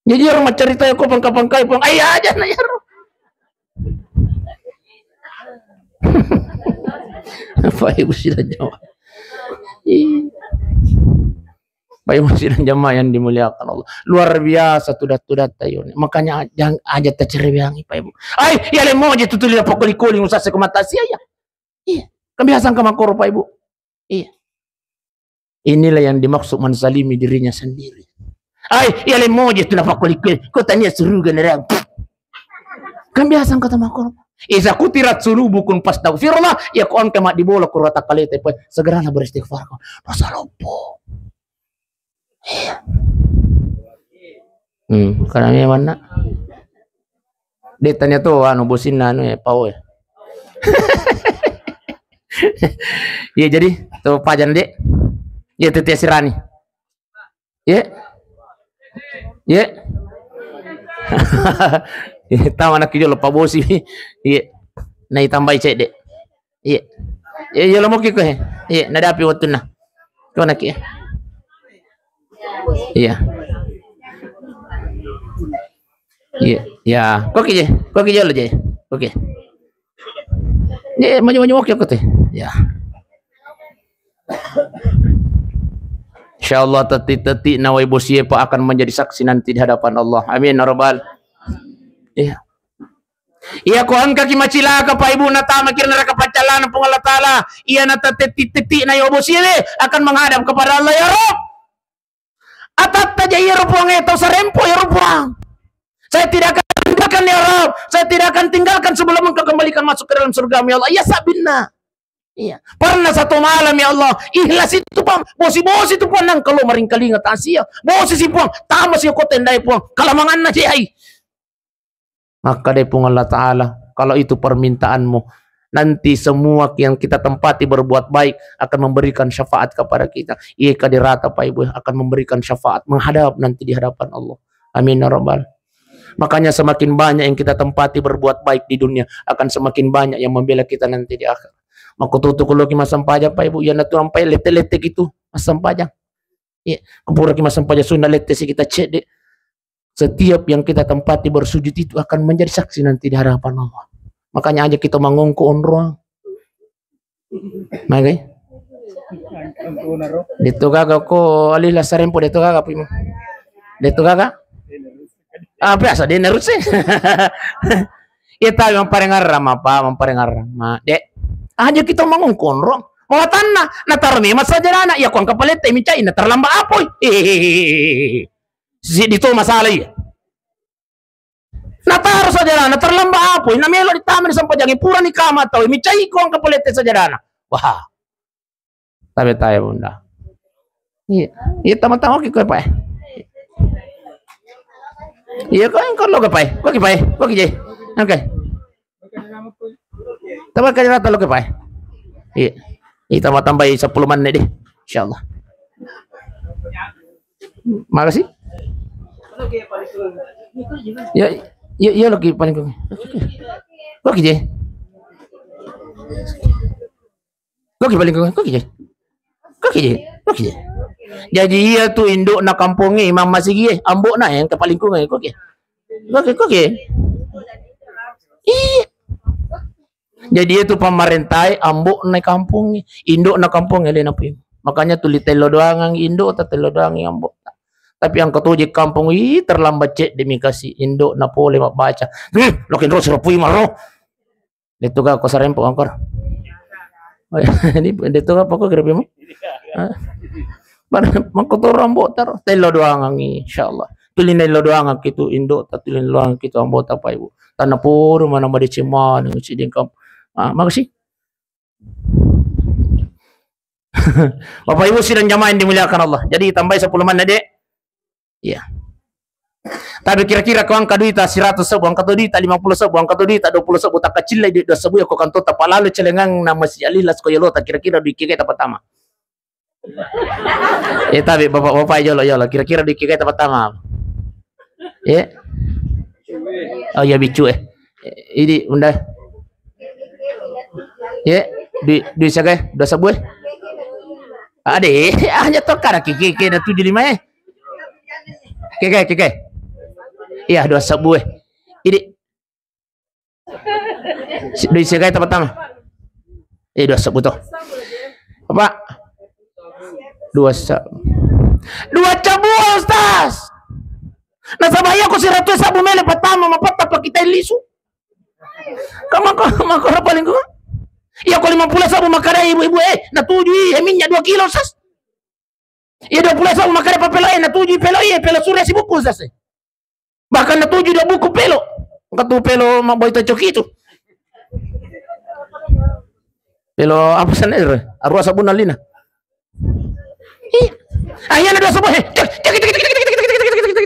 Jadi orang maccarita ya ko pangka-pangkai, Puang. Ai aja na iyaro. Bapak Ibu sidang jamaah. Ih. Bapak Ibu sidang jamaah yang dimuliakan Allah. Luar biasa tuda-tudatta iyoni. Makanya jangan aja tacereweangi, Pak Ibu. Ai, iya le moje tu tuli pakkoli-koli usase ko matasia ya. Iya. Kan biasa engka makkoro, Pak Ibu. Iya. Inilah yang dimaksud menzalimi dirinya sendiri. Ai, iya le moje tu napakkoli-koli, ko tania suruga nerang. Kan biasa engka to makkoro. Iza kutirat zunubukun fastaghfirullah, iya ko engka maddibola ko rata kaleta, Pak, segeralah beristighfar ko. Dosa loppo. Hmm, karena memang nak. Dia tanya tu anu bosinna anu ya, pau ya. Iya, jadi tu pajan, Dek. Iya, tu Tia Sirani. Iya. Iya. Iya, tahu anak kijolo Pak Bosi. Iya. Nah, tambahi cek, Dek. Iya. Iya, iya, lo mau kiko he. Iya, nadapi waktu nah. Kau nak ya. Iya. Iya, ya. Kau kije, kau kije lo je. Oke. Iya, maju-maju, oke, oke teh. Ya. Insyaallah, tetik-tetik nawai bosie, Pak, akan menjadi saksi nanti di hadapan Allah. Amin ya rabbal. Iya. Iya, ko engka ki macilaka, Pak Ibu, natama kira neraka paccallana Puang Allah Taala. Iya, nata tetik-tetik na yo bosie akan menghadap kepada Allah, ya Rabb. Atatta ja iyaro Puang e, tau sarempo iyaro Puang. Saya tidak akan tinggalkan ya Rabb. Saya tidak akan tinggalkan sebelum engkau kembalikan masuk ke dalam surga-Mu ya Allah. Iya sabbinna. Iya. Pernah satu malam ya Allah, ikhlas itu Puang, bosi-bosi itu Puang, nang kalau maringkalinga tasia. Bosi si Puang, tama si ko tendai Puang, kalamanganna cehai. Maka dai Puang Allah Ta'ala, kalau itu permintaanmu, nanti semua yang kita tempati berbuat baik akan memberikan syafaat kepada kita. Iya, kadirata, Pak Ibu, akan memberikan syafaat menghadap nanti di hadapan Allah. Amin ya rabbal. Makanya semakin banyak yang kita tempati berbuat baik di dunia, akan semakin banyak yang membela kita nanti di akhirat. Makkututu kuloki massempajang, Pak Ibu, iya natu ampai lette-lette gitu massempajang. Iya, kupuraki massempajang sunna lette si kita cedde. Setiap yang kita tempati bersujud itu akan menjadi saksi nanti di hadapan Allah. Makanya aja kita mangongko onroang. Magai? Deto gaga ko alih lasarempo, deto gaga pimo. Deto gaga? Ah, biasa dia nerus sih. Iya, tapi mamparengarang apa? Mamparengarang. Ma, Dek. Aja kita mangongko onroang. Mawatanna, nataro memang sajadana. Iya, kuang kapalette micai, na terlambat apoi. Hehehe. Sisi dito masalah iya. Nataro sajadana, terlambat apoi, namelo ditama ni sampajangi, purani kama tau, micai ko engka palette sajadana. Wah. Tabe tabe bunda. Iya. Iya, tama-tama ki koe, Pak. Iya, ko engka lo ke, Pak. Ko ki, Pak. Ko ki je. Oke. Tama ka rata lo ke, Pak. Iya. Iya, tama tambahi sepuluh menit deh. Insyaallah. Makasih. Ya, ya, ya, lagi paling kau. Kau kije. Kau kije paling kau. Kau kije. Kau kije. Kau kije. Jadi iya tu induk na kampongi, imam masigi, ambok na yang ke paling kau. Kau kije. Kau kije. Kau kije. Iya. Jadi itu pamarentae ambok na kampongnge, indok na kampongnge le napui. Makanya tuli tello doangang indok ta, tello doangang ambok ta. Tapi angka toje kampong, ih, terlambat cedde mi kasi indok na pole mabbaca. Hmm, lokin ro sura pui maro. Detu ga ko sarempo angkor. Oh, iya, ini detu ga pokok grepe mu. Mana mangko toro ambok taro, tello doangang insyaallah. Tuli nello doangang kitu indok ta, tuli nello doangang kitu ambok ta, Pak Ibu. Tanah puru mana madeceng maneng siding kam. Ah, makasih. Bapak Ibu sidang jamaah yang dimuliakan Allah. Jadi tambahi sepuluh menit, Dek. Iya. Tapi kira-kira ko angka duita seratus sebu, angka to duita lima puluh sebu, angka to duita dua puluh sebu, takkacillai duit dua sebu ya ko kanto tapalalu celengang na Masjid Al-Ikhlas ko yolota, kira-kira duit kega tapatama. Eh, tapi bapak-bapak jolo, jolo. Kira-kira duit kega tapatama. Ya. Oh iya, bicu eh. Ini unda. Ya, di di sagai dua sebu eh. Ade, hanya tokara kiki kena tujuh lima eh. Keke, keke. Iya, dua sebu eh. Ini Si- Doi siagai ta pertama. Eh, dua sebu to. Apa? Dua sebu. Dua sebu, Ustaz. Nasaba iya ko siratu sebu mele pertama mapetta pakitai lisu. Kama ko mako apa lingkungan? Iya ko lima puluh sebu makada ibu-ibu eh, natuju iya minyak dua kilo, Ustaz. Iya dua puluh sebu makada papelo eh, natuju pelo iya pelo surya sibuku, Ustaz. Bahkan natuju dua buku pelo. Engka tu pelo mabbaita coki tu. Pelo apa sana itu? Arwah sabun alina. Ih. Ah, iya, ada dua subuh, he. Cek, cek, cek, cek, cek, cek, cek, cek, cek, cek,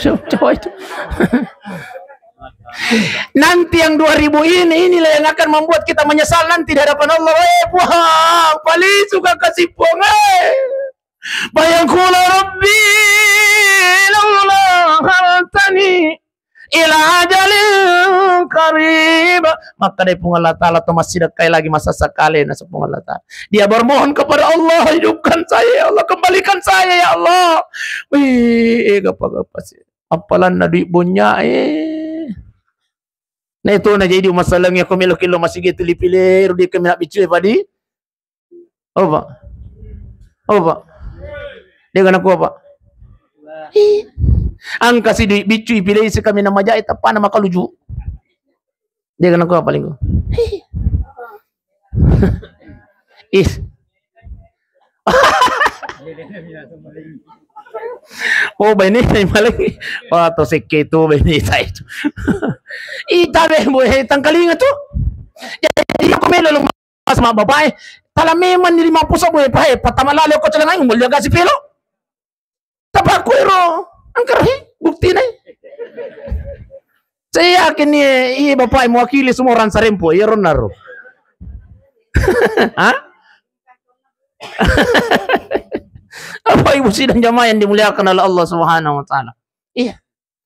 cek. Coba itu. Nanti yang dua ribu ini, inilah yang akan membuat kita menyesal nanti di hadapan Allah. Eh, Puang, paling suka kasih Puang, eh. Bayangkula Rabbi, laula akhartani ila ajalin qarib. Maka dari Puang Allah Ta'ala to massidekkai lagi masa sakale na Puang Allah Ta'ala. Dia bermohon kepada Allah, "Hidupkan saya, ya Allah, kembalikan saya, ya Allah." Wih, eh, gapa-gapa sih. Apalanna duit bonnya, eh. Nah, itu na jadi masalahnya, ko melo kilo masih gitu lipile, rudi kami nak bicu, eh, padi. Oh, Pak. Oh, Pak. Dia kena kuah, Pak. Hi. Angka si duit bicu ipilih si kami nama jahit apa nama kaluju. Dia kena kuah paling ku. Hi. Is. Oh, bini ini maling. Wah, to sekke itu bini saya itu. Ita be, boy, tangkalinga tu. Jadi aku melo lu Pas ma bapae, tala memang ni lima pusa boe pae, patama lale ko celengai, mulia gasi pelo. Tapi aku ero, angkara he, bukti nai. Saya yakin ni, iya bapae mewakili semua orang Sarempo, iya ronaro. Hah? Apa ibu sidang jamaah yang dimuliakan oleh Allah Subhanahu wa Ta'ala? Iya.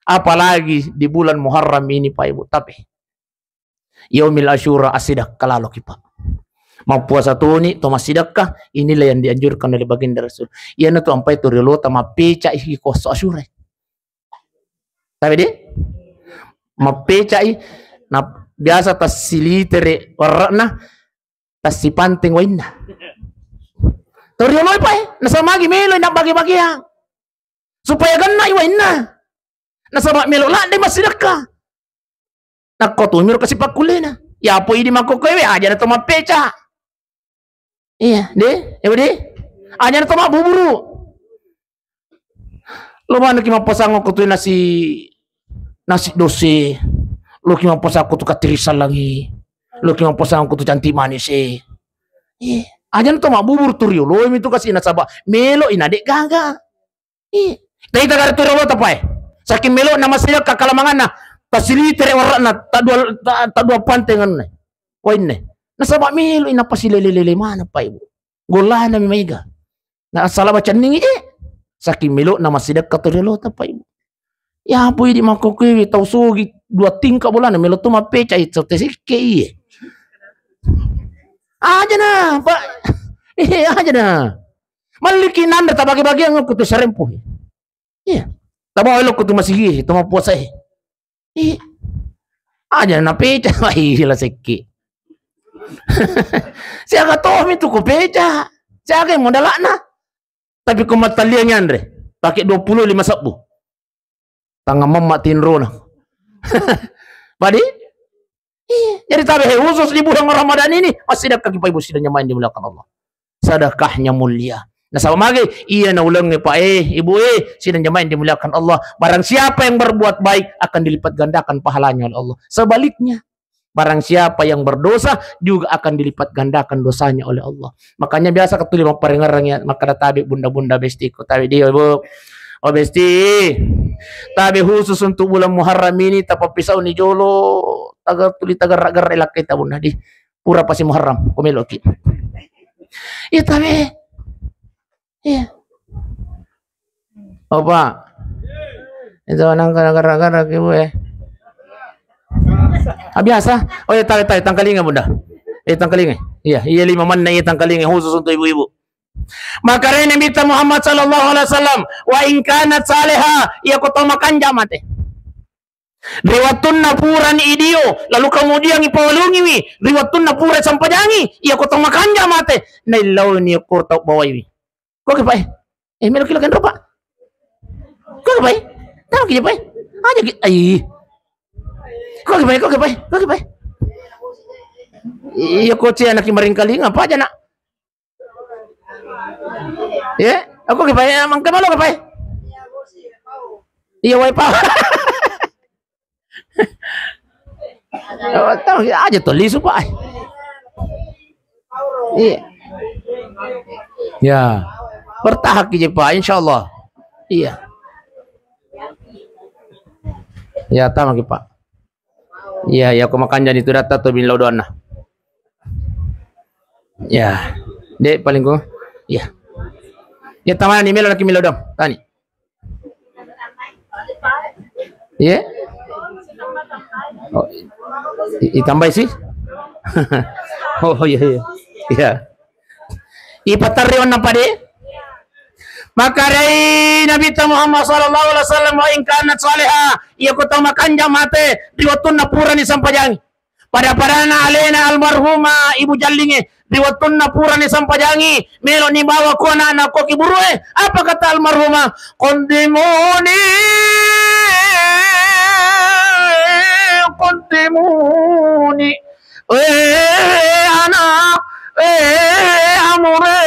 Apalagi di bulan Muharram ini, Pak Ibu. Tapi Yaumil Asyura, assidekka laloki, Pak. Mappuasa toni to massidekka, inilah yang dianjurkan oleh Baginda Rasul. Iyana tu ampai tu riolota mappecai ko esso Asyura. Tabe de? Mappecai, na biasa tassilitere warra'na, tassipanteng wainna. To rioloi, Pak, eh, nasaba magi melo na bage-bageang. Supaya gennai wainna. Nasaba melo ladde massidekka. Nakko tumiro kasi pakkullena. Yapo idi makkokkoewe, ajana to mappeca. Iya, de, ewa de. Ajana to mabbuburu. Lo manukki mappasang ko tu nasi, nasi dose. Lo ki mappasang ko tu katiri salangi. Lo ki mappasang ko tu cantik manis e. Iya, ajana to mabbuburu tu riolo mi tu kasi nasaba melo ina de gaga. Ih, taita gare tu riolota pae. Saking melo na massidekka kalamanganna, tasilitere warra'na, tadua, ta-, tadua pante nganne. Wainne. Nasaba melo ina pasilele-lele mana, Pak Ibu. Gollana mi maiga. Na asala bacanningi, eh. Saking melo na massidekka tu riolota, Pak Ibu. Ya, apa idi makkokkoe tau sogi dua tingkat bolana melo tu mappeca itu tesekke iye. Ajana, Pak. Eh, ajana. Malliki nanre tabage-bageang ko tu Sarempo. Iya. Tabawa lo ko tu masigi, tu mappuasa e. Iya. Aja na peca, iya la sekki. Siaga tomi tu ko peca. Siaga modalakna. Tapi ko matalliang yanre, pake dua puluh lima sebbu. Tangnga mamma tinrona. Padi? Iya, jadi tabe he khusus di bulan Ramadan ini, massidekka ki Pak Ibu sidang jamaah yang dimuliakan Allah. Sedekahnya mulia. Nasaba mage, iya na ulengnge Pak e, Ibu e, sidang jamaah yang dimuliakan Allah. Barang siapa yang berbuat baik akan dilipat gandakan pahalanya oleh Allah. Sebaliknya, barang siapa yang berdosa juga akan dilipat gandakan dosanya oleh Allah. Makanya biasa ketuli mapparengereng ya, makkada tabe bunda-bunda bestiku, tabe dia, Ibu. Oh, besti. Tabe khusus untuk bulan Muharram ini, tapappisau ni jolo, taga tuli tagarra-garra lakkai tabunna di. Pura pasi Muharram, ko meloki. Iya, tabe. Iya. Oh, Pak. Itu nang gara-gara ki, Bu, eh. Ah, biasa. Oh, iya, tabe, tabe, tangkalinga, Bunda. Eh, tangkalinga. Iya, iya, lima manna, iya, tangkalinga khusus untuk ibu-ibu. Makkeda Nabitta Muhammad sallallahu alaihi wasallam, "Wa in kanat saleha," iya ko to makanja mate. Ri wettunna purani idio, lalu kemudian ipawalungiwi, ri wettunna pura sampajangi, iya ko to makanja mate, naillauni ko tau bawaiwi. Koke, Pak e. Eh, melo kilo kenro, Pak. Koke, Pak e. Tau ki, Pak e. Aja ki, ai. Koke, Pak e, koke, Pak e. Koke, Pak e. Iya, ko cia anak maringkalinga, apa aja, Nak? Iya, aku ke, Pak e, mangke malo ke, Pak e. Iya, wai, Pak. Oh, tau aja to lisu, Pak e. Iya. Ya. Bertahan ki je, Pak, insyaallah. Iya. Ya, tama ki, Pak. Iya, iya, ko makanjani tu datta to bin laudoanna. Ya. Dek, paling ko. Iya. Ya, tamani melo laki melo dong. Tani. Iya? Oh, i-, itambai sih? Oh, iya, iya. Iya. Ipatarri onna pade? Makarai Nabi ta Muhammad sallallahu alaihi wasallam, "Wa in kanat salihah," iya ko tau makanja mate, ri wettunna purani sampajangi. Pada-padana alena almarhumah Ibu Jallinge, ri wettunna purani sampajangi, melo ni bawa ko anakna ko kiburue. Apa kata almarhumah? "Qaddimuni, qaddimuni." Eh, anak, eh, amure,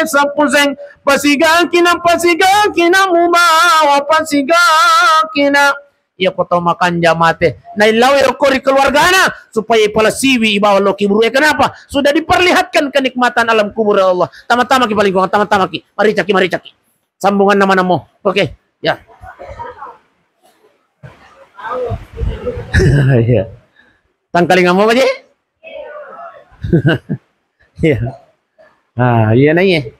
sapuseng, pasigakina, pasigakina mubawa, pasigakina. Iya ko tau makanja mate. Naillau ero ko ri keluargana supaya ipalasiwi ibawa lo kiburue. Kenapa? Sudah diperlihatkan kenikmatan alam kubur, ya Allah. Tama-tama ki paling kurang, tama-tama ki. Maricaki, maricaki. Sambunganna mana mo? Oke, ya. Iya. Tangkalinga mo aja? Iya. Ah, iya na iya.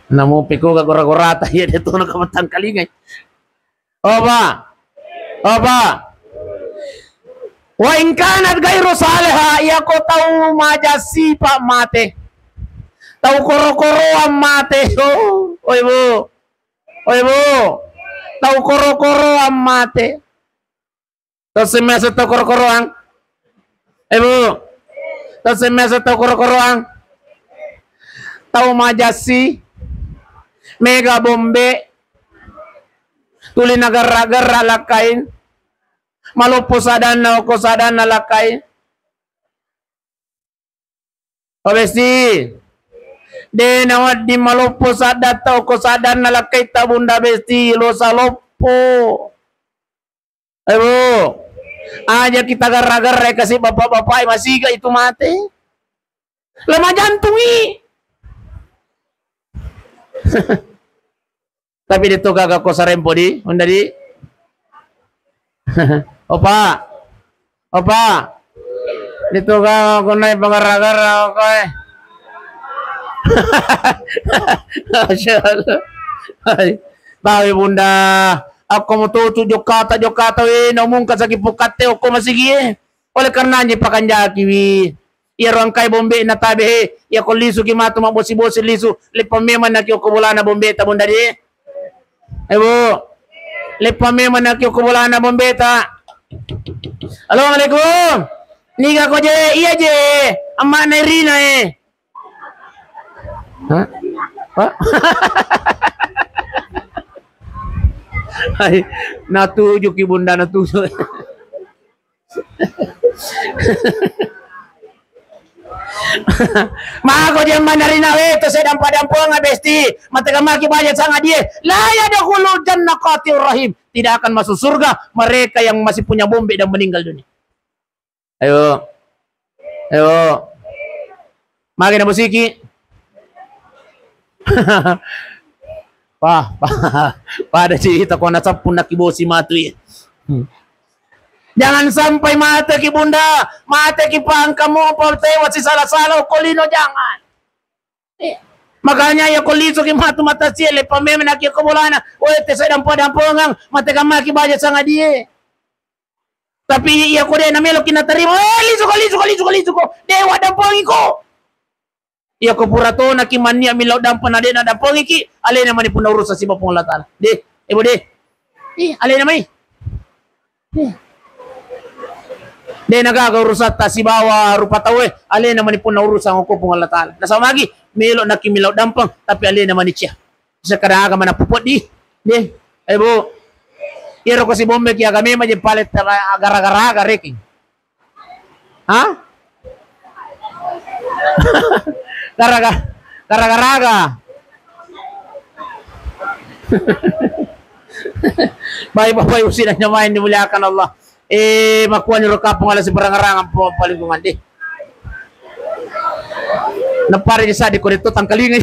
Namu peko ga gora-gorata iya de tono ka matangkalinga. Opa. Opa. Wa in kanat ghairu salihah, iya ko tau maja sipa mate. Tau koro-koroang mate. Oh, oi bu. Oi bu. Tau koro-koroang mate. Tau semmesa tau koro-koroang. Eh bu. Tau semmesa tau koro-koroang. Tau majassi. Mega bombe. Tuli nagerra-gerra lakkain. Maloppo sadanna, okko sadanna lakkain. Oh, Besti. De nawedding maloppo saddatta okko saddanna lakkaitta Bunda Besti, lo saloppo. Eh, Bu. Aja kita garra-garra kasi bapak-bapak masiga itu mate. Lama jantungi. Tapi de to gaga ko sarempo di, onda di. Opa. Opa. De to gaga ko nai pagara-gara ko e. Masya Allah. Hai. Tawi Bunda. Akko mo tutu jokata, jokata we, naumungka saki pukatte okko masigi e. Oleh karenanya pakanjaki wi. Iya ruangkai bombe na tabe he. Iya ko lisu ki matu mabbosi-bosi lisu. Leppa memang naki okko bolana bombe ta Bunda di. Eh, Bu. Leppa memang naki okko bolana bombe ta. Assalamualaikum. Niga ko je? Iya je. Amma na Irina e. Hah? Pak? Hai, natuju ki Bunda natuju. Mako je manarina we to sedampa-dampanga Besti, matega maki baja sanga die, la yadkhulul jannah qatiur rahim, tidak akan masuk surga mereka yang masih punya bombe dan meninggal dunia. Ayo. Ayo. Magi na musiki. Wah, pada cerita ko na sappun naki bosi matu iya. Hmm. Jangan sampai mate ki Bunda, mate ki pangkamu apa tewa si salah-salah ko lino, jangan. Eh, makanya iya ko lisu ki matu mata siele pameme naki ko bolana. Oe te sedampa-dampangang, mate kamaki baja sanga die. Tapi iya ko de na melo ki natarima, eh, lisu ko, lisu ko, lisu ko, lisu ko. De wa dampangi ko. Iya ko pura to naki mannia millau dampa na de na dampangi ki, alena mani punna urusan siba Puang Allah Taala. De, eh, bo de. Ih, alena mai. Ih. De na gaga urusatta sibawa rupa tau e, alena mani punna urusan ko Puang Allah Taala. Nasaba magi, melo naki millau dampang, tapi alena mani cia. Sekarang aga mana puput di. De, eh, Bu. Iyaro ko si bombe ki aga memang je pale tera-, gara-gara aga reking. Hah? Gara-gara, gara-gara aga. Baik, Bapak Ibu sidang jamaah yang dimuliakan Allah. Eh, makuani ro kapung ala siparangarang po lingkungan deh. Napare di sadi ko detto tangkalinga.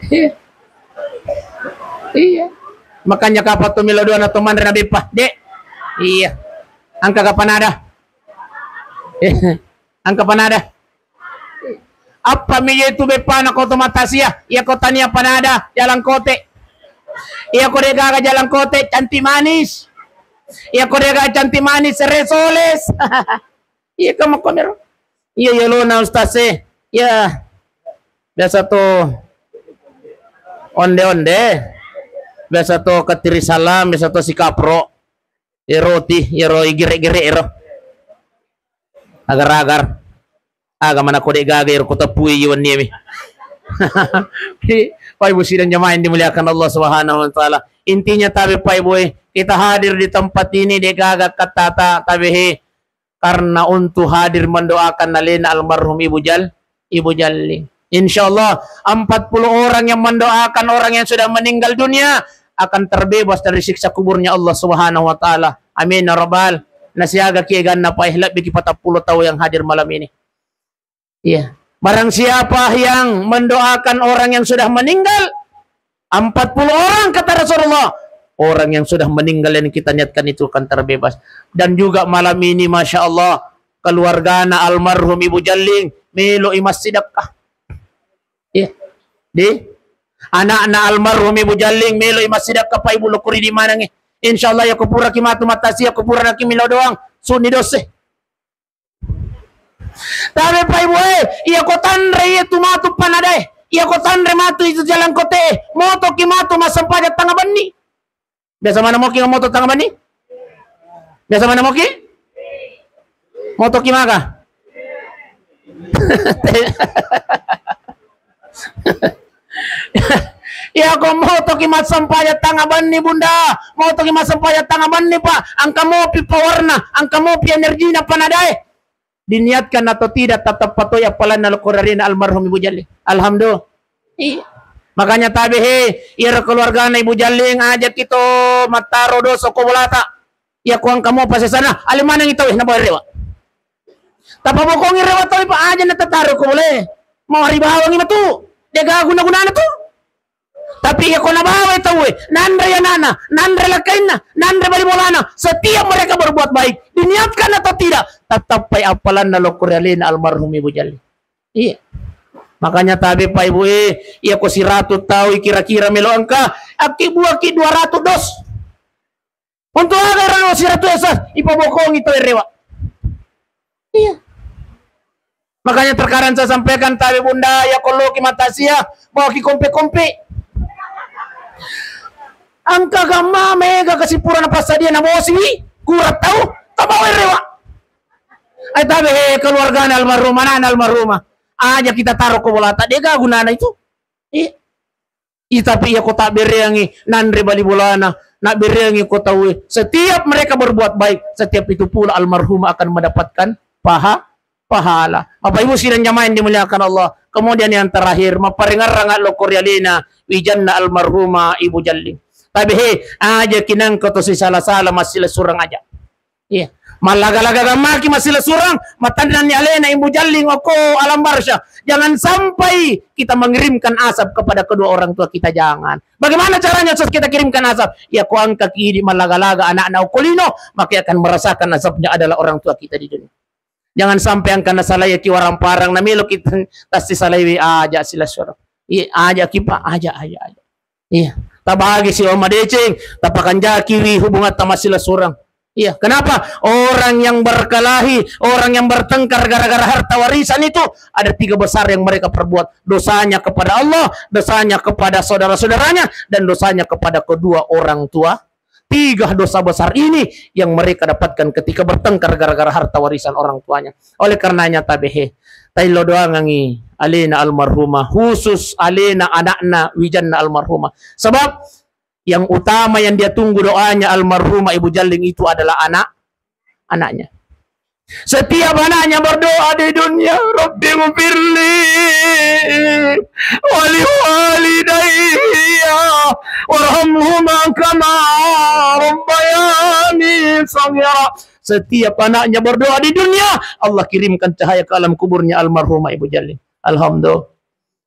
Iya. Iya. Makanya kapang tu melo doang atau manre na beppa, Dek. Iya. Angka kapan ada? Angka panada. Apa mi itu beppana ko to matasia? Iya ko tania panada, jalan kote. Iya ko degaga jalan kote, cantik manis. Iya ko degaga cantik manis, resoles. Iya ko makkonero. Iya, iya lo na ustaz e. Iya. Biasa to onde-onde. Biasa to katiri salam, biasa to sikapro. Ero ti, ero igere-gere ero. Agar-agar. Aga mana kode gaga ero ko teppui wenni mi. Pai bu sidang jamaah yang dimuliakan Allah Subhanahu wa taala. Intinya tabe pai boy, kita hadir di tempat ini de gaga kata ta tabe he karena untuk hadir mendoakan alena almarhum Ibu Jal, Ibu Jalling. Insya Allah, empat puluh orang yang mendoakan orang yang sudah meninggal dunia akan terbebas dari siksa kuburnya Allah Subhanahu wa taala. Amin ya rabbal. Nasiaga ki ganna pa lebbi ki patappulo tau yang hadir malam ini. Iya. Barang siapa yang mendoakan orang yang sudah meninggal, empat puluh orang kata Rasulullah, orang yang sudah meninggal yang kita niatkan itu akan terbebas. Dan juga malam ini, masya Allah, keluargana almarhum Ibu Jalling melo i massidekka. Iya. Di anakna almarhum Ibu Jalling melo i massidekka pa Ibu lokori di manangi. Insya Allah ya kupura ki matu matasi ya kupura ki milo doang suni dosse. Tabe pa Ibu e, iya ko tanre iya tu matu panadae, iya ko tanre matu itu jalan kote, moto ki matu massempajang tanga benni. Biasa mana moki moto tanga benni? Biasa mana moki? Moto ki maga? Iya ko moto ki massempajang tanga benni, Bunda. Moto ki massempajang tanga benni, Pak. Angka mopi powerna, angka mopi energina panadae. Diniatkan atau tidak, tetap patoi appalanna lokko rarina almarhum Ibu Jalli. Alhamdulillah. Iya. Makanya tabe he, iyaro keluargana Ibu Jalling aja kito mattaro dosa ko bolata. Iya ko angka mopa sesana, ale maneng tau na bawa rewa. Tapabokongi rewa tau pa aja na tataro ko bole. Mau hari bawangi matu. Dega guna-gunana tu. Tapi iya ko nabawai tauwe, nanre anana, nanre lakainna, nanre bali bolana, setiap mereka berbuat baik, diniatkan atau tidak, tattappai appalanna lokko ri alena almarhum Ibu Jalli. Iya. Makanya tabe pa Ibu e, iya ko siratu tau kira-kira melo engka, akki buaki dua ratus dos. Untuk aga ero siratu esa ipabokongi tau rewa. Iya. Makanya terkadang saya sampaikan tabe Bunda, iya ko loki matasia, bawa ki kompe-kompe. Angka gamma mega kasipura na passadia na bosiwi, kura tau, tabawa rewa. Ai tabe he keluargana almarhumah, anana almarhumah. Aja kita taro ko bolata, dega gunana itu. Iya. I, tapi iya ko tabbereangi nanre bali bolana, nabbereangi ko tauwe. Setiap mereka berbuat baik, setiap itu pula almarhumah akan mendapatkan paha-, pahala. Bapak Ibu sidang jamaah yang dimuliakan Allah. Kemudian yang terakhir, mapparengerrang lokko ri alena wijanna almarhumah Ibu Jalli. Tabe he, aja kinangka to sisala-sala massila surang aja. Iya. Mallaga-laga gammaki massila surang, matannanni alena Ibu Jalling okko alam barzah. Jangan sampai kita mengirimkan azab kepada kedua orang tua kita, jangan. Bagaimana caranya, Ustaz, kita kirimkan azab? Ya, ko angka ki idi mallaga-laga anakna okko lino, maka akan merasakan azabnya adalah orang tua kita di dunia. Jangan sampai angka nasalai ki warang parang, namelo kita tassi salaiwi aja sila surang. Iya, aja ki, Pak, aja, aja, aja. Iya. Tabagi siwa madeceng, tapakanjakiwi hubungan tamasila surang. Iya, kenapa? Orang yang berkelahi, orang yang bertengkar gara-gara harta warisan itu ada tiga besar yang mereka perbuat. Dosanya kepada Allah, dosanya kepada saudara-saudaranya, dan dosanya kepada kedua orang tua. Tiga dosa besar ini yang mereka dapatkan ketika bertengkar gara-gara harta warisan orang tuanya. Oleh karenanya tabehe, taillo doangangi alena almarhumah, khusus alena anakna wijanna almarhumah. Sebab yang utama yang dia tunggu doanya almarhumah Ibu Jalling itu adalah anak, anaknya. Setiap anaknya berdoa di dunia, Rabbi gfirli wali walidayya warhamhuma kama rabbayani shaghira. setiap anaknya berdoa di dunia, Allah kirimkan cahaya ke alam kuburnya almarhumah Ibu Jalling. Alhamdulillah.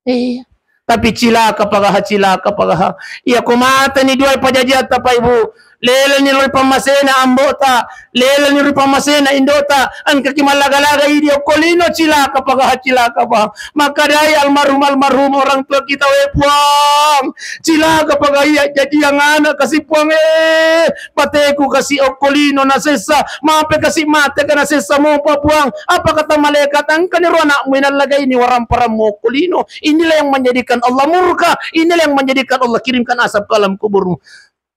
Iya. Tapi cilaka pagaha, cilaka pagaha. Iya, ko mateni duai pajajiatta, Pak Ibu. Leleni ri pammasena ambota, leleni ri pammasena indota, engkaki mallaga-laga idi okko lino, cilaka pagaha, cilaka pagaha. Makkadai almarhum, almarhum orang tua kita, we Puang. Cilaka pagaha iya jajiang anak kasi Puang, eh. Pateku kasi okko lino nasessa, mape kasi mate ka nasessa mopa Puang. Apa kata malaikat, engkani ro anakmu inallagaini waramparammu okko lino. Inilah yang menjadikan Allah murka, inilah yang menjadikan Allah kirimkan azab ke alam kuburmu.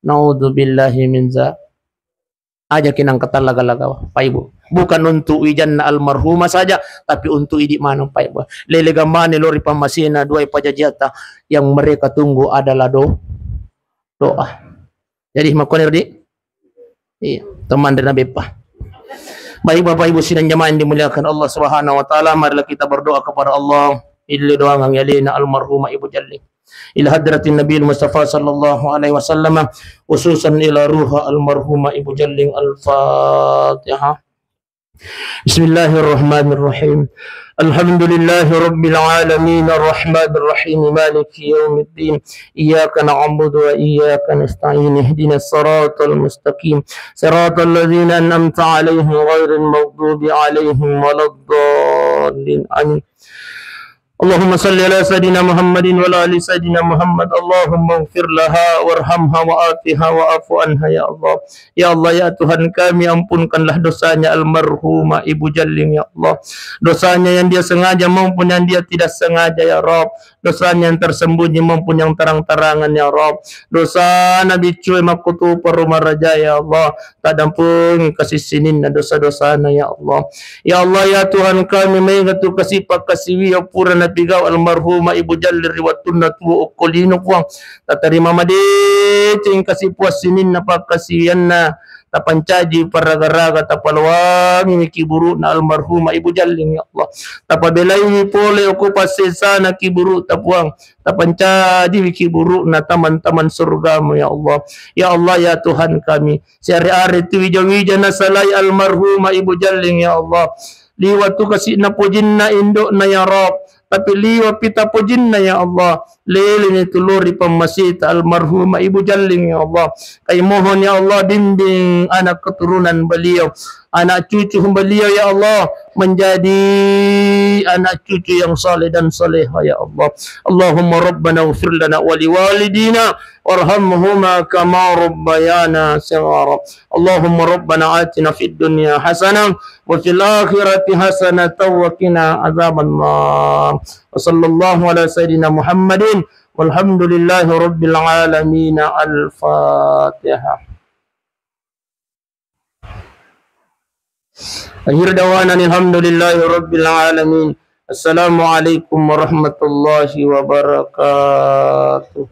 Naudzubillahi min za. Aja kinang katallaga-laga, Pak Ibu. Bukan untuk wijanna almarhumah saja, tapi untuk idi maneng, Pak Ibu. Lele gamane lori pammasena duai pajajiata, yang mereka tunggu adalah do-, doa. Jadi, makkuani, Dik? Iya, teman dan beppa. Baik, Bapak Ibu sidang jamaah yang dimuliakan Allah Subhanahu wa Ta'ala, marilah kita berdoa kepada Allah. Ille doangang yalena almarhumah Ibu Jalling. Ila hadratin Nabi Mustafa sallallahu alaihi wasallam, khususan ila ruha almarhumah Ibu Jalling. Al-Fatihah. بسم الله الرحمن الرحيم. الحمد لله رب العالمين، الرحمن الرحيم، مالك يوم الدين. إياك نعبد وإياك نستعين، اهدنا الصراط المستقيم، صراط الذين أنعمت عليهم غير المغضوب عليهم ولا الضالين. آمين. اللهم صل على سيدنا محمد وعلى آل سيدنا محمد. اللهم اغفر لها وارحمها وعافها واعف عنها, ya Allah. Ya Allah, ya Tuhan kami, ampunkanlah dosanya almarhumah Ibu Jalling, ya Allah. Dosanya yang dia sengaja maupun yang dia tidak sengaja, ya Rabb. Dosanya yang tersembunyi maupun yang terang-terangan, ya Rabb. Dosana biccue makkutupa rumaraja, ya Allah. Taddampeng kasi sininna dosa-dosana, ya Allah. Ya Allah, ya Tuhan kami, maega tu kasi pakkasiwiyang pura napigau almarhumah Ibu Jalling ri wettunna tuo okko lino, Puang. Tatarima madeceng kasi puas sininna pakkasiwiyanna, tapancaji paraga-raga, tapalowangiwi kiburu'na almarhumah Ibu Jalling, ya Allah. Tapabelaiwi pole okko passesana kiburu'ta, Puang. Tapancajiwi kiburu'na taman-taman surgamu, ya Allah. Ya Allah, ya Tuhan kami, siare-are tu wija-wija nasalai almarhumah Ibu Jalling, ya Allah. Liwa tu kasi'na pojinna indo'na, ya Rabb, tapi liwa pita pojinna, ya Allah. Leleni tu lori pammasita almarhumah Ibu Jalling, ya Allah. Kami mohon, ya Allah, bimbing anak keturunan beliau, anak cucu beliau, ya Allah, menjadi anak cucu yang saleh dan salehah, ya Allah. Allahumma rabbana ighfir lana wa liwalidina warhamhuma kama rabbayana shighara. Allahumma rabbana atina fid dunya hasanah wa fil akhirati hasanatan wa qina adzabannar. Wa sallallahu ala sayyidina Muhammadin walhamdulillahi rabbil alamin. Al-Fatihah. Akhir dawana alhamdulillahi rabbil alamin. Assalamualaikum warahmatullahi wabarakatuh.